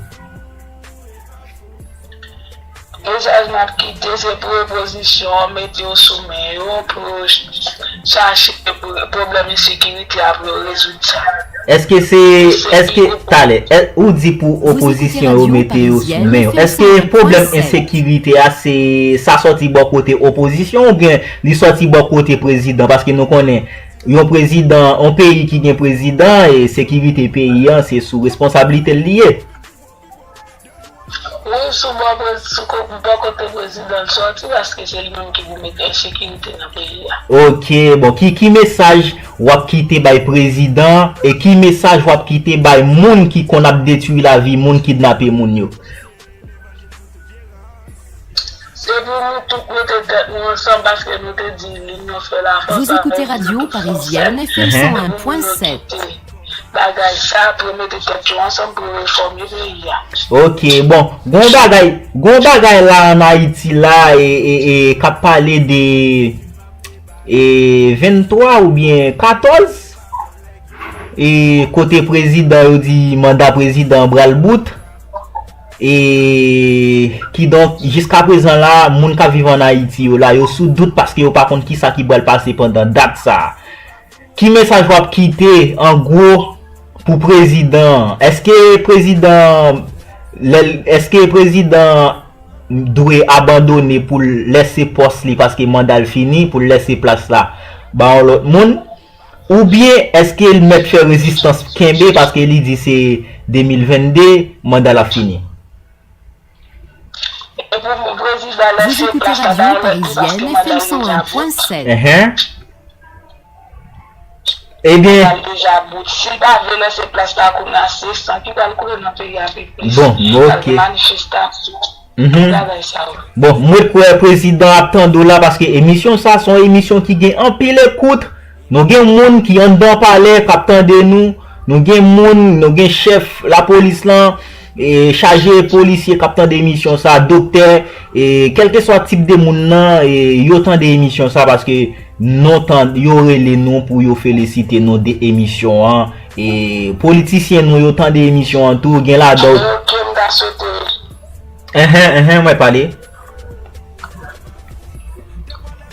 Mesaj m ap kite, se pou opozisyon an mete yo sou men yo, pou yo ch-, chache pou pwoblèm ensekirite a, pou yo rezoud sa. Èske se, èske, talè, è, ou di pou opozisyon yo mete yo sou men yo? Èske pwoblèm ensekirite a, se, sa sòti bò kote opozisyon oubyen li sòti bò kote prezidan? Paske nou konnen, yon prezidan, yon peyi ki gen prezidan, e sekirite peyi an, se sou responsablite l li ye. Wi, sou bò prez-, sou ko-, bò kote prezidan l sòti, paske se li menm ki pou mete ensekirite nan peyi a. Ok, bon, ki, ki mesaj w ap kite bay prezidan e ki mesaj w ap kite bay moun ki konn ap detwi lavi moun, kidnape moun yo? Se pou nou tout mete tèt nou ansanm, paske nou te di linyon fè lafòs. Vous écoutez Radio Parisienne, F M cent un point sept. Bagay sa, pou yo mete tèt yo ansanm pou yo refòme peyi a. Ok, bon, gon bagay, gon bagay la an Ayiti la, e, e, e, k ap pale de, e, venntwa oubyen katòz, e, kote prezidan yo di manda prezidan an pral bout, e, kidonk, jiskaprezan la, moun k ap viv an Ayiti yo la, yo sou dout paske yo pa konn kisa ki pral pase pandan dat sa a. Ki mesaj w ap kite, an gwo, pou prezidan an? Èske prezidan, lè l, èske prezidan an dwe abandone pou l lèse pòs li paske manda l fini, pou l lèse plas la ba yon lòt moun? Oubyen èske l mèt fè rezistans kenbe paske li di se de mil vennde manda l ap fini? E pou prezidan lèse plas la ba yon lòt moun paske manda l deja bout. Enhen. Ebyen, manda l deja bout. Si l pa vle lèse plas la kounye a, se san ki pral koule nan peyi a pi plis. Bon, bon, ok. Pral gen manifestasyon, tout bagay sa yo. Bon, mwen kwè prezidan ap tande w la paske emisyon sa se yon emisyon ki gen anpil ekout. Nou gen moun ki anndan palè k ap tande nou. Nou gen moun, nou gen chèf lapolis lan, e chaje polisye k ap tande emisyon sa, doktè, e kèlkeswa tip de moun nan, e yo tande emisyon sa paske nou tan-, yo rele nou pou yo felisite nou de emisyon an. E politisyen nou yo tande emisyon an tou, gen ladan yo. Ok, m ta swete. Enhen, enhen, mwen pale.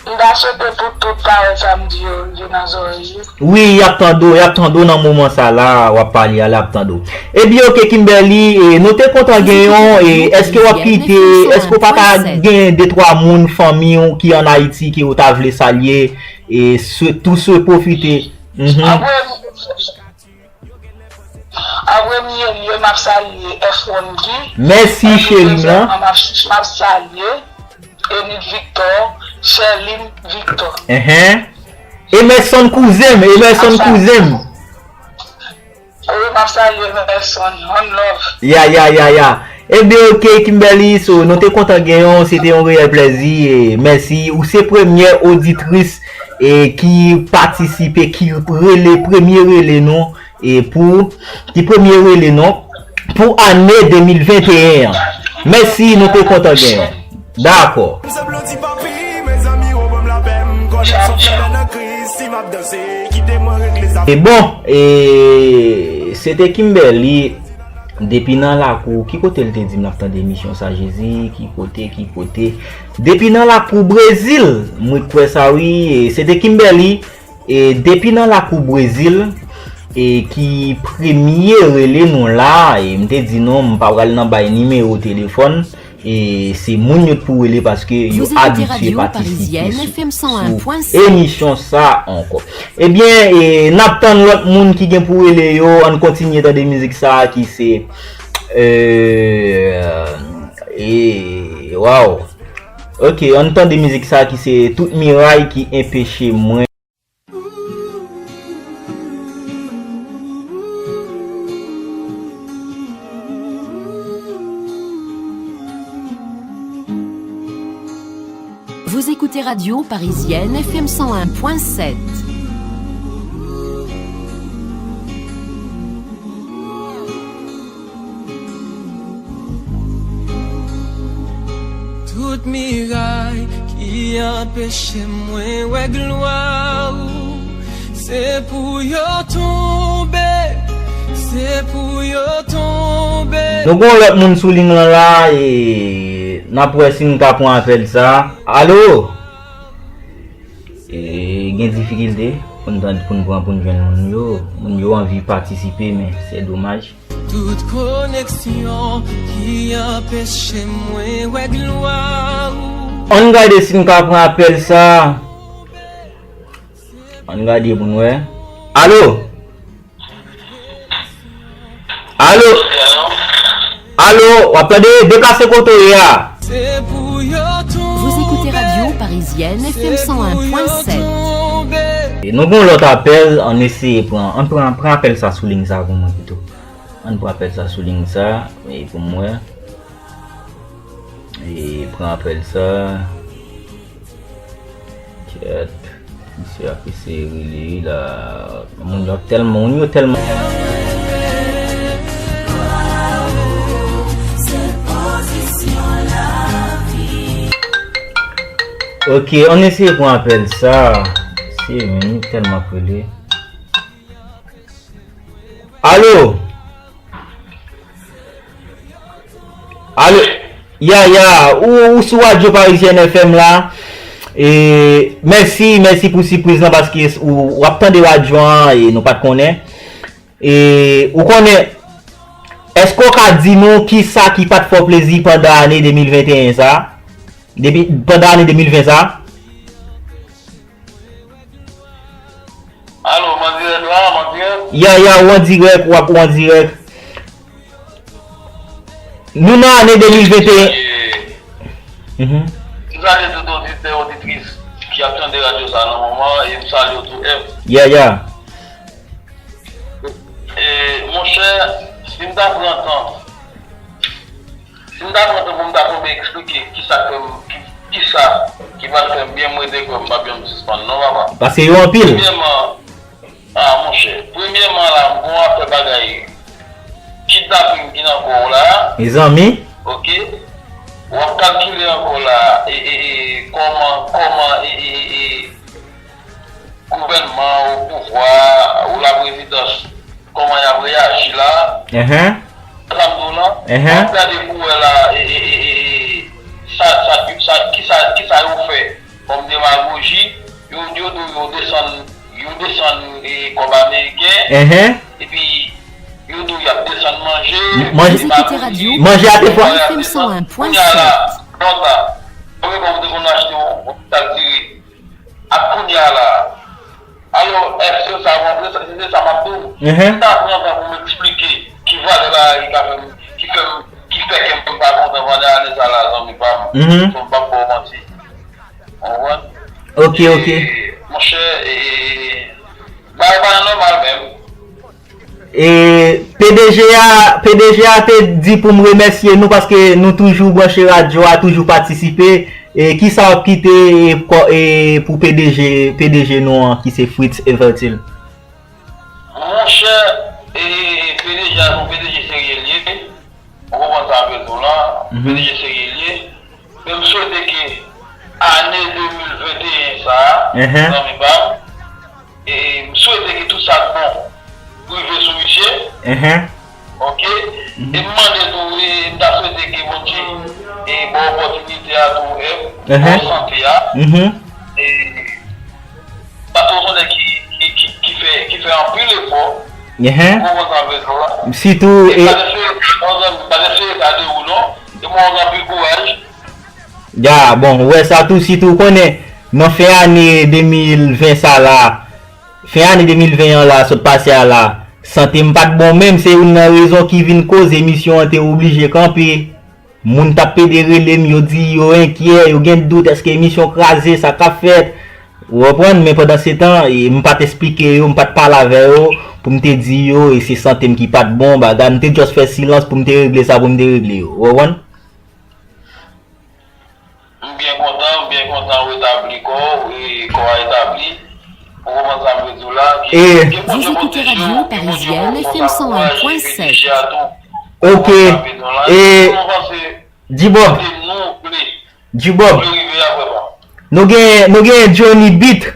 M ta swete pou tout pawòl sa m di yo rive nan zòrèy yo. Wi, y ap tande w, y ap tande w nan moman sa la, w ap pale a, y ap tande w. Ebyen, ok, Kimberly, e, nou te kontan gen yon, e, èske w ap kite, èske w pa ka gen de twa moun, fanmi w ki ann Ayiti, ke w ta vle salye, e, swe-, tou swe pwofite. Mhm. Apre, An premye lye, m ap salye F one Guy. Mèsi, cheri m nan. An dezèm, m ap, m ap salye Enid Victor, Sherline Victor. Enhen. Emerson kouzen m, Emerson kouzen m. Wi, m ap salye Emerson. One love. Ya, ya, ya, ya. Ebyen, ok, Kimberly, so, nou te kontan gen w, se te yon reyèl plèzi. E mèsi. Ou se premyè oditris, e, ki patisipe, ki rele, premye rele nou, e, pou, ki premye rele nou, pou ane de mil venteyen an. Mèsi, nou te kontan gen w. Dakò. E bon, e, se te Kimberly, depi nan lakou, ki kote l te di m l ap tande emisyon sa, Jezi, ki kote, ki kote? Depi nan lakou Brezil, mwen kwè sa wi, e, se te Kimberly, e, depi nan lakou Brezil, e, ki premye rele nou la, e, m te di nou, m pa pral nan bay nimewo telefòn, e, se moun yo t pou rele paske yo abitye patisipe sou emisyon sa ankò. Ebyen, e, n ap tann lòt moun ki gen pou rele yo, ann kontinye tande mizik sa ki se, e, e, waw. Ok, ann tande mizik sa ki se Tout miray ki enpeche mwen. Vous écoutez Radio Parisienne F M cent un point sept. Tout miray ki anpeche mwen wè glwa ou, se pou yo tonbe, se pou yo tonbe. Nou gen yon lòt moun sou liy lan la, e n ap wè si n ka pran apèl sa. Alo? E, gen difikilte pou n tann, pou n pran, pou n jwenn moun yo. Moun yo anvi patisipe, men se domaj. Tout koneksyon ki anpeche mwen wè glwa ou. Ann gade si n ka pran apèl sa. Ann gade pou n wè. Alo? Alo? Alo? W ap tande? Deplase kote w ye a. Se pou yo tonbe. Vous écoutez Radio Parisienne F M cent un point sept. E nou gen yon lòt apèl, ann eseye pran, ann pran, pran apèl sa sou liy sa pou mwen pito. Ann pran apèl sa sou liy sa, e pou m wè. E pran apèl sa. Kèt. Misye ap eseye rele wi la. Moun yo tèlman, moun yo tèlman. Ok, ann eseye pran apèl sa. Se menm, li tèlman ap rele. Alo? Alo? Ya, ya, ou, ou sou Radyo Parisyen F M la. E, mèsi, mèsi pou sipriz lan, paske ou, w ap tande radyo an e nou pa t konnen. E, ou konnen, èske w ka di nou kisa ki pa t fè w plezi pandan ane de mil venteyen sa? Depi, pandan ane de mil ven sa? Alo, m an dirèk la, m an dirèk. Ya, ya, ou an dirèk, w ap ou an dirèk. Nou nan ane de mil venteyen. Mhm. M salye tout oditè, oditris ki ap tande radyo sa nan moman, e m salye w tou, F. Ya, ya. E, monchè, si m ta pran tan, si m ta pran tan pou m ta tonbe eksplike kisa k fè m, ki, kisa ki pral fè m byen, m rete kwè m p ap janm sispann non, papa. Paske yo anpil. Premyèman, a, monchè, premyèman la, m gon afè bagay kidnaping ki nan kò w la. Mezanmi. Ok. W ap kalkile ankò la, e, e, e, kòman, kòman, e, e, e, e, gouvènman, o pouvwa, o laprezidans, kòman y ap reyaji la. Enhen. Sa m di w lan, Enhen. W ap gade pou wè la, e, e, e, e, sa, sa, sa, kisa, kisa yo fè kòm demagoji, yo, yo, yo, yo desann, yo desann, e, kòb ameriken, Enhen. Epi, yo di w y ap desann manje. Manje, Vous écoutez Radio manje a te fò. F M cent un point Kounye a la, sept. lòt la, premye fwa m te konn achte yon, yon ti sak diri. Ak kounye a la. Alò, èske sa, se sa, se sa m ap di w? Mhm. M ta pran tan pou m eksplike ki valè bagay ki ka fè m, ki fè m, ki fè kè m pa kontan pandan ane sa la, zanmi pa m. Mhm. So, m p ap ba w manti. Ou konprann? Ok, ok. E, monchè, e, bagay pa nan nòmal menm. E P D G a, P D G a te di pou m remèsye nou paske nou toujou branche radyo a, toujou patisipe. E kisa w ap kite e, kò- e pou P D G, P D G nou an ki se Fritz Evertil? Monchè, e, P D G a se yon P D G serye l ye. Ou konprann sa m vle di w lan? Mhm. P D G serye l ye. Men m swete ke ane de mil venteyen sa a, Mhm. zanmi pa m, e m swete ke tout sa k bon rive sou misye. Enhen. Ok? E m mande tou, e m ta swete ke Bondye e ba w opòtinite a tou, e Mhm. bon sante a. Mhm. E paske w se yon nèg ki, ki, ki, ki fè, ki fè anpil efò. Enhen. Ou konprann sa m vle di w lan? Sitou, E e, pa de sere, pa de sere gade ou non. E mwen anpil kouraj. Ya, bon, ou wè sa tou, sitou ou konnen, nan fen ane de mil ven sa la, fen ane de mil ven an la, sot pase a la, sante m pa t bon menm, se youn nan rezon ki vin koz emisyon an te oblije kanpe. Moun t ap pede rele m, yo di yo enkyè, yo gen dout, èske emisyon kraze, sa k ap fèt? Ou konprann? Men pandan se tan, e, m pa t esplike yo, m pa t pale avè yo, pou m te di yo, e se sante m ki pa t bon, bagay, m te just fè silans pou m te regle sa pou m te regle yo. Ou konprann? M byen kontan, m byen kontan w retabli kò w, e kò a retabli. Ou konprann sa m vle di w la? Gen, e gen Bondye pwoteje w, gen Bondye ankouraje, e P D G a tou. Ok. Ou konprann sa m vle di w la? E, e kòman w panse, Djibob, kote nou vle, Djibob, nou vle rive a vrèman? Nou gen, nou gen Johnny Beat.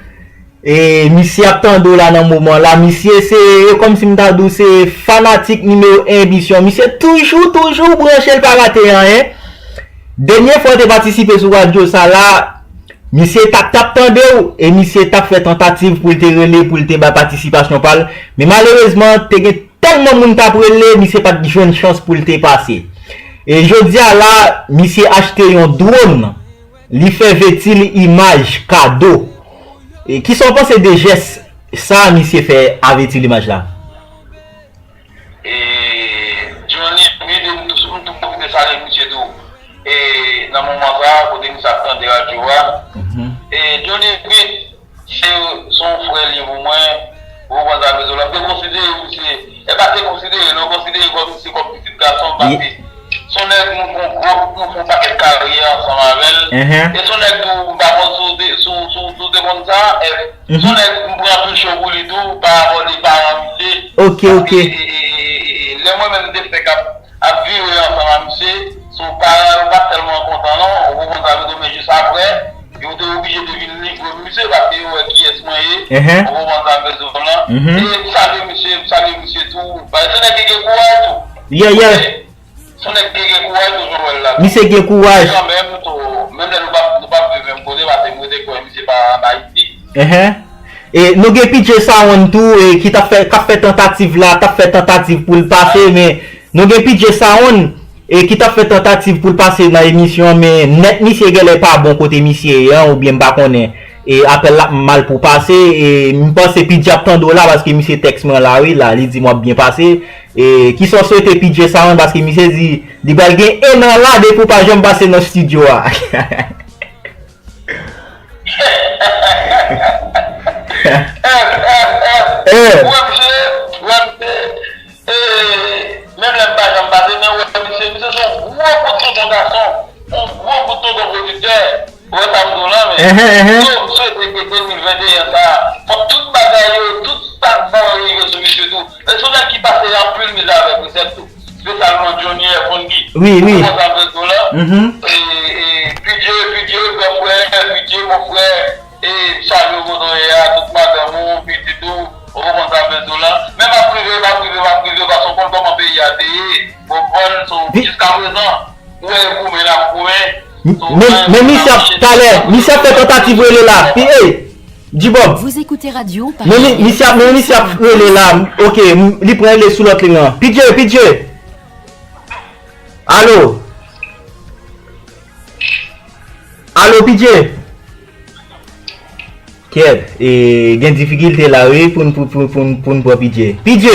E misye ap tande w la nan moman la. Misye se, e kòmsi m ta di w, se fanatik nimewo en emisyon. Misye toujou, toujou branche, l pa rate anyen. Dènye fwa w te patisipe sou radyo sa la, misye t ap, t ap tande w, e misye t ap fè tantativ pou l te rele, pou l te bay patisipasyon pa l. Men malerezman, te gen tèlman moun t ap rele, misye pa t jwenn chans pou l te pase. E jodi a la, misye achte yon dwòn, li fè Vetil Imaj kado. E kisa w panse de jès sa misye fè a Vetil Imaj la? E Johnny Beat, m tou, m tou pwofite salye misye tou. E nan moman sa a, kote misye ap tande radyo a. Mhm. E Johnny Beat, se, se yon frè li pou mwen. Ou konprann sa m vle di w la? M te konsidere misye, e pa te konsidere, non, konsidere kòm misye kòm pitit gason m, paske se yon nèg nou fè yon gwo, nou fè yon pakèt karyè ansanm avè l. Mhm. E se yon nèg tou, m pa konn si w te, si w, si w, si w te konn sa, e se yon nèg m pran anpil cho pou li tou, pa rapò de paran misye. Ok, ok. Paske, e, e, e, e, e, lè mwen menm m te fèk ap, ap vire ansanm a misye, sou paran yo pa t tèlman kontan non, ou konprann sa m vle di w, men jis aprè, yo te oblije te vin livre m misye, paske yo wè kiyès mwen ye, ou konprann sa m vle di w lan. Mhm. E m salye misye, m salye misye tou, paske se nèg ki gen kouraj tou. Yeah, yeah. Ok? Se yon nèg ki gen kouraj tou, jan w wè l la tou. Misye gen kouraj. Men kanmenm tou, menm lè nou p ap, nou p ap viv menm kote, paske m rete kwè misye pa ann Ayiti. Enhen. E nou gen P J Saron tou, e ki t ap fè, k ap fè tantativ la, t ap fè tantativ pou l pase, men nou gen P J Saron, e ki t ap fè tantativ pou l pase nan emisyon an, men nèt misye genlè pa bon kote misye ye an, oubyen m pa konnen. E apèl la ap mal pou pase, e m panse P J ap tande w la, paske misye tèks mwen la, wi, la, li di m w ap byen pase. E kisa w swete P J Saron, paske misye di li pral gen en an la depi w pa janm pase nan estidyo a. Eh. Wè misye, wè misye, eh, menm lè m pa janm pase, men wè misye, misye se yon gwo bout tonton gason, yon gwo bout tonton pwodiktè. Ou wè sa m di w lan, men. Enhen, enhen. Yo, m swete ke de mil venteyen sa a, fòk tout bagay yo, tout sa k bon yo rive sou misye tou. E se yon nèg ki pase anpil mizè avèk Resèt tou. Espesyalman Johnny F. Fongi. Wi, wi. Ou konprann sa m vle di w lan? Mhm. E, e, P J, P J, gran frè, P J, mon frè, e, m salye w kote w ye a, tout madanm ou, pitit ou, ou konprann sa m vle di w lan? Men m ap rive, m ap rive, m ap rive, paske w konn kòman peyi a te ye, ou konprann, so, jiskaprezan, ou wè goumen n ap goumen. Men, men misye ap, talè, misye ap fè tantativ rele la. Pi, ey, Djibob. Vous écoutez radio par. Men mi-, misye ap, men misye ap rele la. Ok, m-, li pran rele sou lòt liy lan. P J, P J. Alo? Alo, P J? Kèt, e, gen difikilte la, wi, pou n, pou, pou, pou, pou n pran P J. P J!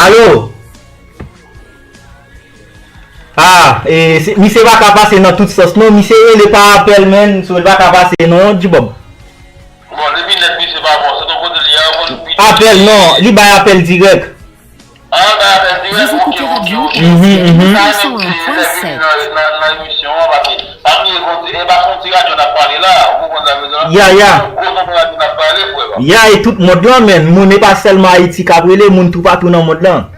Alo? Ah, e, se, misye pa ka pase nan tout sans, non. Misye rele pa apèl, menn. So, li pa ka pase, non, Djibob. Bon, depi nèt misye pa bon, se nan kote li a, ou konn. Apèl, non. Li bay apèl dirèk. Ah, bay apèl dirèk, ok, ok, ok. Mhm, mhm. Sa menm se lè vini nan, nan, nan emisyon an, paske pa bliye, bon, e pa se yon ti radyo n ap pale la, ou konprann sa m vle di w lan? Ya, ya. Se yon gwo tonton radyo n ap pale, frè. Ya, e tout mond lan, menn. Moun, e pa sèlman Ayiti k ap rele, moun toupatou nan mond lan.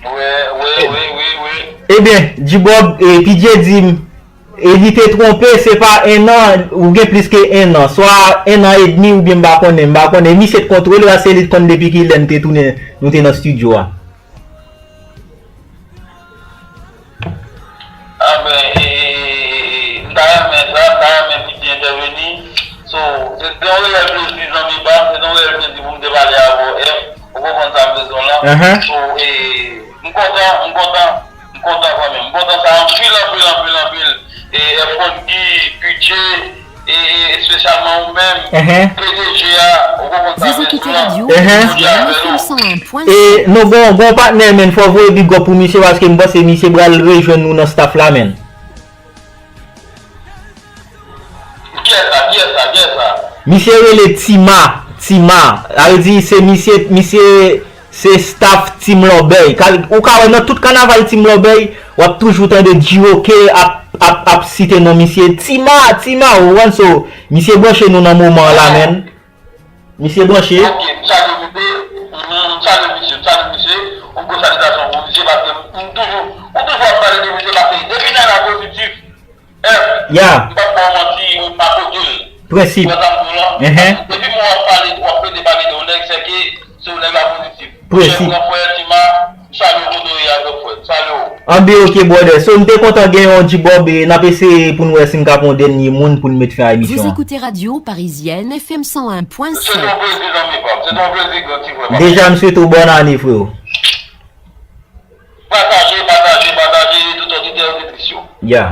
Wi, wi, wi, wi, wi. Ebyen, Djibob, e, P J di m, e, li te twonpe, se pa en an, ou gen plis ke en an, swa en an edmi, oubyen m pa konnen, m pa konnen. Misye t kontwole a, se li t konn depi kilè n te tounen, nou te nan estidyo a. Ah, ben, e, e, e, e, m ta renmen sa, m ta renmen P J entèveni. So, se te yon reyèl plezi, zanmi pa m, se te yon reyèl plezi pou m te pale avè w, F. Ou konprann sa m bezwen lan. Ahan. So, e, m kontan, m kontan, m kontan kanmenm. M kontan sa anpil, anpil, anpil, anpil. E, F Fongi, P J, E, e espesyalman ou menm, P D G a, ou konprann sa, Vous écoutez Radio Parisienne F M cent un point cinq. E nou gon, gon patnè, men fò voye big up pou misye, paske m panse misye pral rejwenn nou nan staff la, men. Kiyès sa? Kiyès sa? Kiyès sa? Misye rele Tima. Tima. Sa vle di se misye, misye se staff Team Lòbèy. Ou ka wè nan tout kanaval Team Lòbèy, w ap toujou tande G O K ap, ap, ap site non misye. Tima, Tima, ou konprann so. Misye branche nou nan moman an la, men. Misye branche. Ok, m salye misye. M salye misye, m salye misye. Yon gwo salitasyon pou misye, paske m toujou, ou toujou ap pale de misye, paske depi nèg la pozitif, F, ya, m p ap ba w manti, ou pa kote l. Prensip. Ou wè sa m di w lan? Depi mwen w ap pale, w ap plede pale de yon nèg, sèke se yon nèg la pozitif. Prensip. Monchè, gran frè, Tima, m salye w kote w ye a, gran frè. M salye w. An byen, ok, brother. So, m te kontan gen yon G-Bob, e n ap eseye pou n wè si n ka pran yon dènye moun pou n met fen a emisyon an. Vous écoutez Radio Parisienne F M cent un point cinq. Se yon plezi, zanmi pa m. Se yon plezi, gran ti frè pa m. Deja, m swete w bòn ane, freo. Pataje, pataje, pataje, tout oditè, oditris yo. Ya.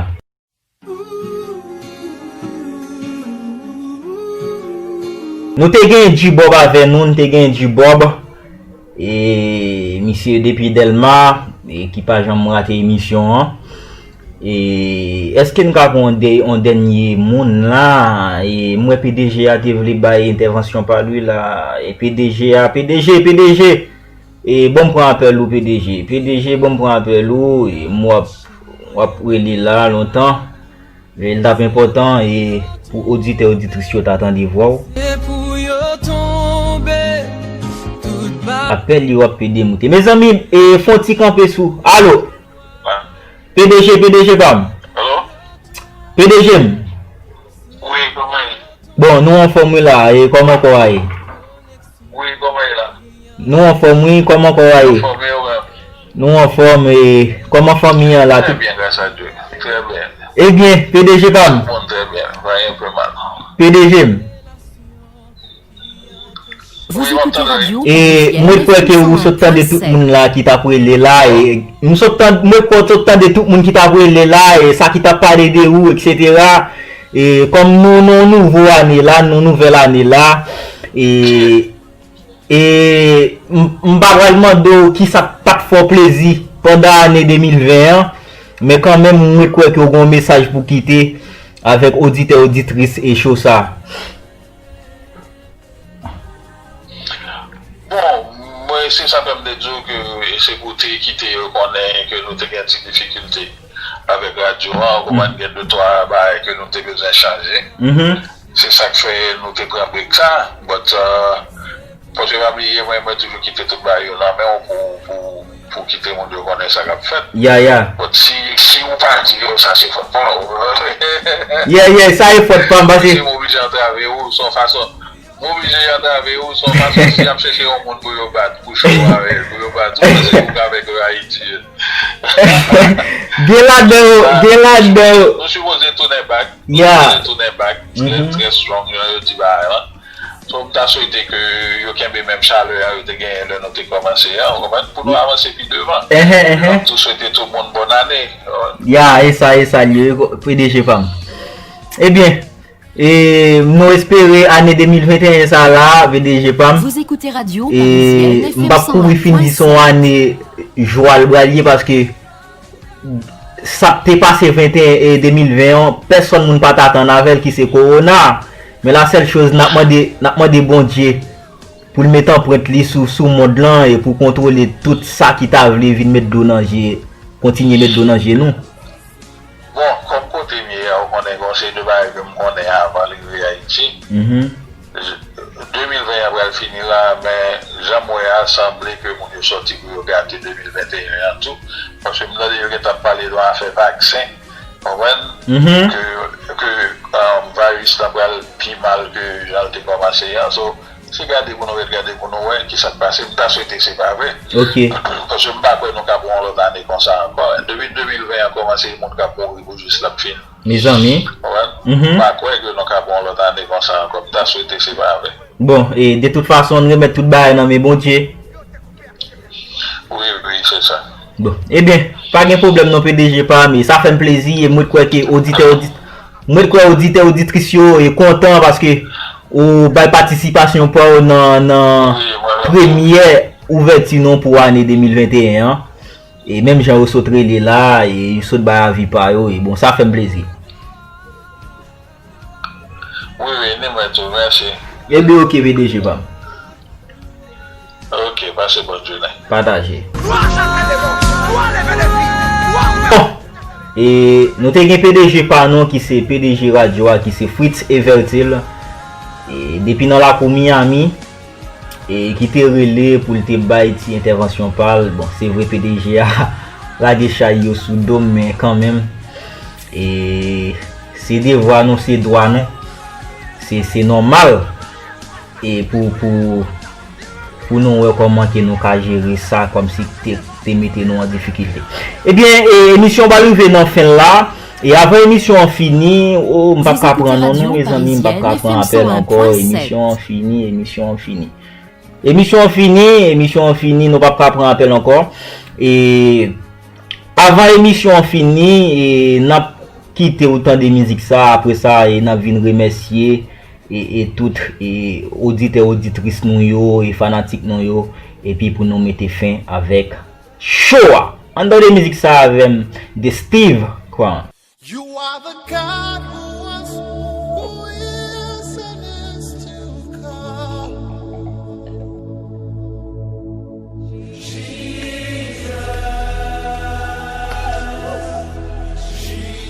Nou te gen G-Bob avè nou, nou te gen G-Bob. E misye depi Dèlma, e ki pa janm rate emisyon an. E èske n ka pran yon dè-, yon dènye moun la? E m wè P D G a te vle bay entèvansyon pa li la. E P D G a, P D G, P D G. E ban m pran apèl ou, P D G. P D G, ban m pran apèl ou. E m w ap, w ap rele la lontan. E l t ap enpòtan e pou oditè, oditris yo ta tande vwa w. Apèl li w ap pede moute. Mezanmi, e fon ti kanpe sou. Alo? P D G, P D G pa m. Alo? P D G m. Wi, kòman ye? Bon, nou anfòm wi la, e kòman kò a ye? Wi, kòman ye la? Nou anfòm wi, kòman kò a ye? Anfòm, e ou menm? Nou anfòm, e kòman fanmi an la? Trè byen, gras a Dye. Trè byen. Ebyen, P D G pa m. Tout moun trè byen, pa gen pwoblèm. P D G m. Vous écoutez Radio E mwen kwè ke ou sot tande tout moun la ki t ap rele la, e m sot tande, mwen kwè ou sot tande tout moun ki t ap rele la, e sa ki t ap pale de ou, et cetera. E kòm nou nan yon nouvo ane la, nou nouvèl ane la, e, e m, m pa pral mande w kisa k pa t fè w plezi pandan ane de mil ven an, men kanmenm mwen kwè ke w gen yon mesaj pou kite avèk oditè, oditris e cho sa. Bon, mwen se sa fè m te di w ke se pou te kite yo konnen ke nou te gen ti difikilte avèk radyo an, ou konprann, gen de twa bagay ke nou te bezwen chanje. Se sa k fè nou te pran brek sa, but, euh, paske pa bliye, mwen, mwen toujou kite tout bagay yo nan men w pou, pou, pou kite moun yo konnen sa k ap fèt. Ya, ya. But si, si ou pa di yo, sa se fòt pa w. Ya, ya, sa e fòt pa m, paske se m oblije antrave ou, se yon fason. M oblije antrave ou, se yon fason si y ap chèche yon moun pou yo bat, pou cho avè l, pou yo bat ou, se ou k avèk yo Ayiti. Gen ladan yo, gen ladan yo. Nou sipoze tounen back, nou sipoze tounen back, trè, trè strong, jan yo di bagay lan. So, m ta swete ke yo kenbe menm chalè a yo te genyen lè nou te kòmanse an, ou konprann, pou nou avanse pi devan. Enhen, enhen. M ap tou swete tout moun bòn ane. Ya, e sa, e sa l ye, P D G pa m. Ebyen, E nou espere ane de mil venteyen sa la, P D G pa m. Vous écoutez Radio Parisienne F M cent un point cinq. E m p ap kouri fin di se yon ane jwa l pral ye, paske sa k te pase venteyen e de mil ven an, pèsòn moun pa t atann avè l, ki se kowona. Men la sèl choz n ap mande, n ap mande Bondye pou l met anprent li sou, sou mond lan e pou kontwole tout sa ki ta vle vin met dlo nan je, kontinye met dlo nan je nou. Bon, kòm kote m ye a, ou konnen gen yon seri de bagay ke m konnen avan l rive Ayiti. De mil ven an pral fini la, men jan m wè a, sanble ke moun yo sòti pou yo gate de mil venteyen an tou. Paske m tande yo gentan ap pale de yon afè vaksen, konprann? Ke, ke, um, virus lan pral pi mal ke jan l te kòmanse an. So, se gade pou nou ret gade pou nou wè kisa k pase. M ta swete se pa vre. Paske m pa kwè nou ka pran yon lòt ane konsa ankò. Depi de mil ven an kòmanse, moun k ap mouri pou jis l ap fini. Mezanmi. Konprann? M pa kwè ke nou ka pran yon lòt ane konsa ankò. M ta swete se pa vre. Bon, e de tout fason, n remèt tout bagay nan men Bondye. Wi, wi, se sa. Bon, ebyen, pa gen pwoblèm non, P D G pa m, e sa fè m plezi, e mwen kwè ke oditè, odit-, Mwen kwè oditè, oditris yo e kontan paske ou bay patisipasyon pa w nan, nan premyè ouvèti nou pou ane de mil venteyen an. E menm jan yo sot rele la, e yo sot bay avi pa yo, e bon, sa fè m plezi. Wi, wi, ni mwen tou, mèsi. Ebyen, oke, P D G pa m. Oke, pase bòn jounen. Pataje. Bon, e nou te gen P D G pa nou ki se P D G radyo a, ki se Fritz Evertil. E depi nan lakou Miami, e ki te rele pou l te bay ti entèvansyon pa l. Bon, se vre P D G a lage chay yo sou do m, men kanmenm, e se devwa nou, se dwa nou. Se, se nòmal, e pou, pou, pou nou wè kòman ke nou ka jere sa, kòmsi te, te mete nou an difikilte. Ebyen, e, emisyon pral rive nan fen l la. E avan emisyon an fini, o, m p ap ka pran non, non, mezanmi, m p ap ka pran apèl ankò. Emisyon an fini, emisyon an fini. Emisyon an fini, emisyon an fini, nou p ap ka pran apèl ankò. E avan emisyon an fini, e n ap kite w tande mizik sa, apre sa, e n ap vin remèsye, e, e tout, e oditè, oditris nou yo, e fanatik nou yo, epi pou nou mete fen avèk show a. Ann tande mizik sa avè m, de Steve Crown. You are the God who was, who is, and is to come. Jesus, Jesus,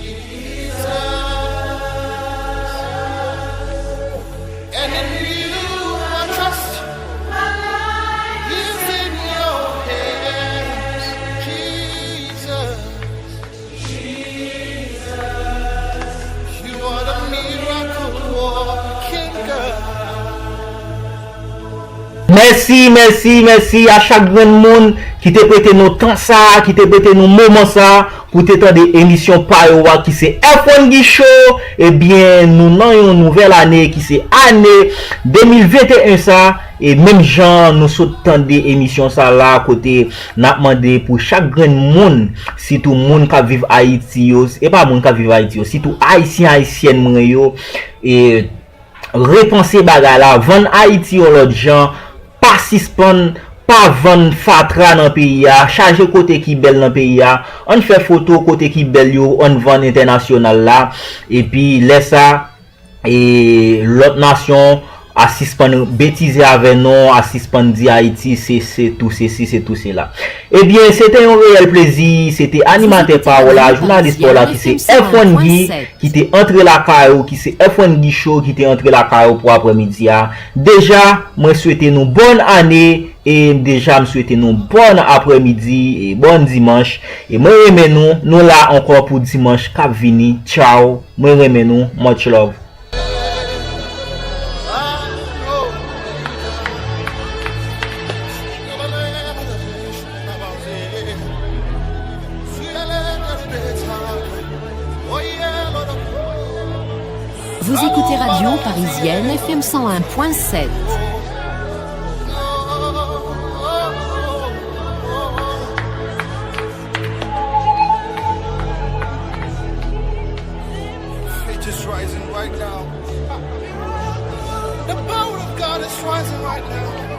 and in you I trust. My life is in your hands, Jesus. Mèsi, mèsi, mèsi a chak grenn moun ki te prete nou tan sa, ki te prete nou moman sa pou te tande emisyon pa yo a ki se F one Guy Show. Ebyen, nou nan yon nouvèl ane ki se ane de mil venteyen sa. E menm jan nou sot tande emisyon sa la kote n ap mande pou chak grenn moun, sitou moun k ap viv Ayiti yo, e pa moun k ap viv Ayiti yo, sitou Ayisyen, Ayisyèn mwen yo, e repanse bagay la, vann Ayiti yon lòt jan, pa sispann, pa vann fatra nan peyi a, chaje kote ki bèl nan peyi a, ann fè foto kote ki bèl yo, ann vann entènasyonal la, epi lè sa, e lòt nasyon a sispann betize avè nou, a sispann di Ayiti se, se tou sesi, se tou sela. Ebyen, se te yon reyèl plezi, se te animatè pa w la, jounalis pa w la ki se F one Guy, ki te antre lakay ou, ki se F one Guy Show, ki te antre lakay ou pou aprèmidi a. Deja, mwen swete nou bòn ane, e deja m swete nou bòn aprèmidi, e bòn dimanch, e mwen renmen nou, nou la ankò pou dimanch k ap vini. Tchaw, mwen renmen nou, much love. Vous écoutez Radio Parisienne, F M cent un point sept. Faith is rising right now. The power of God is rising right now.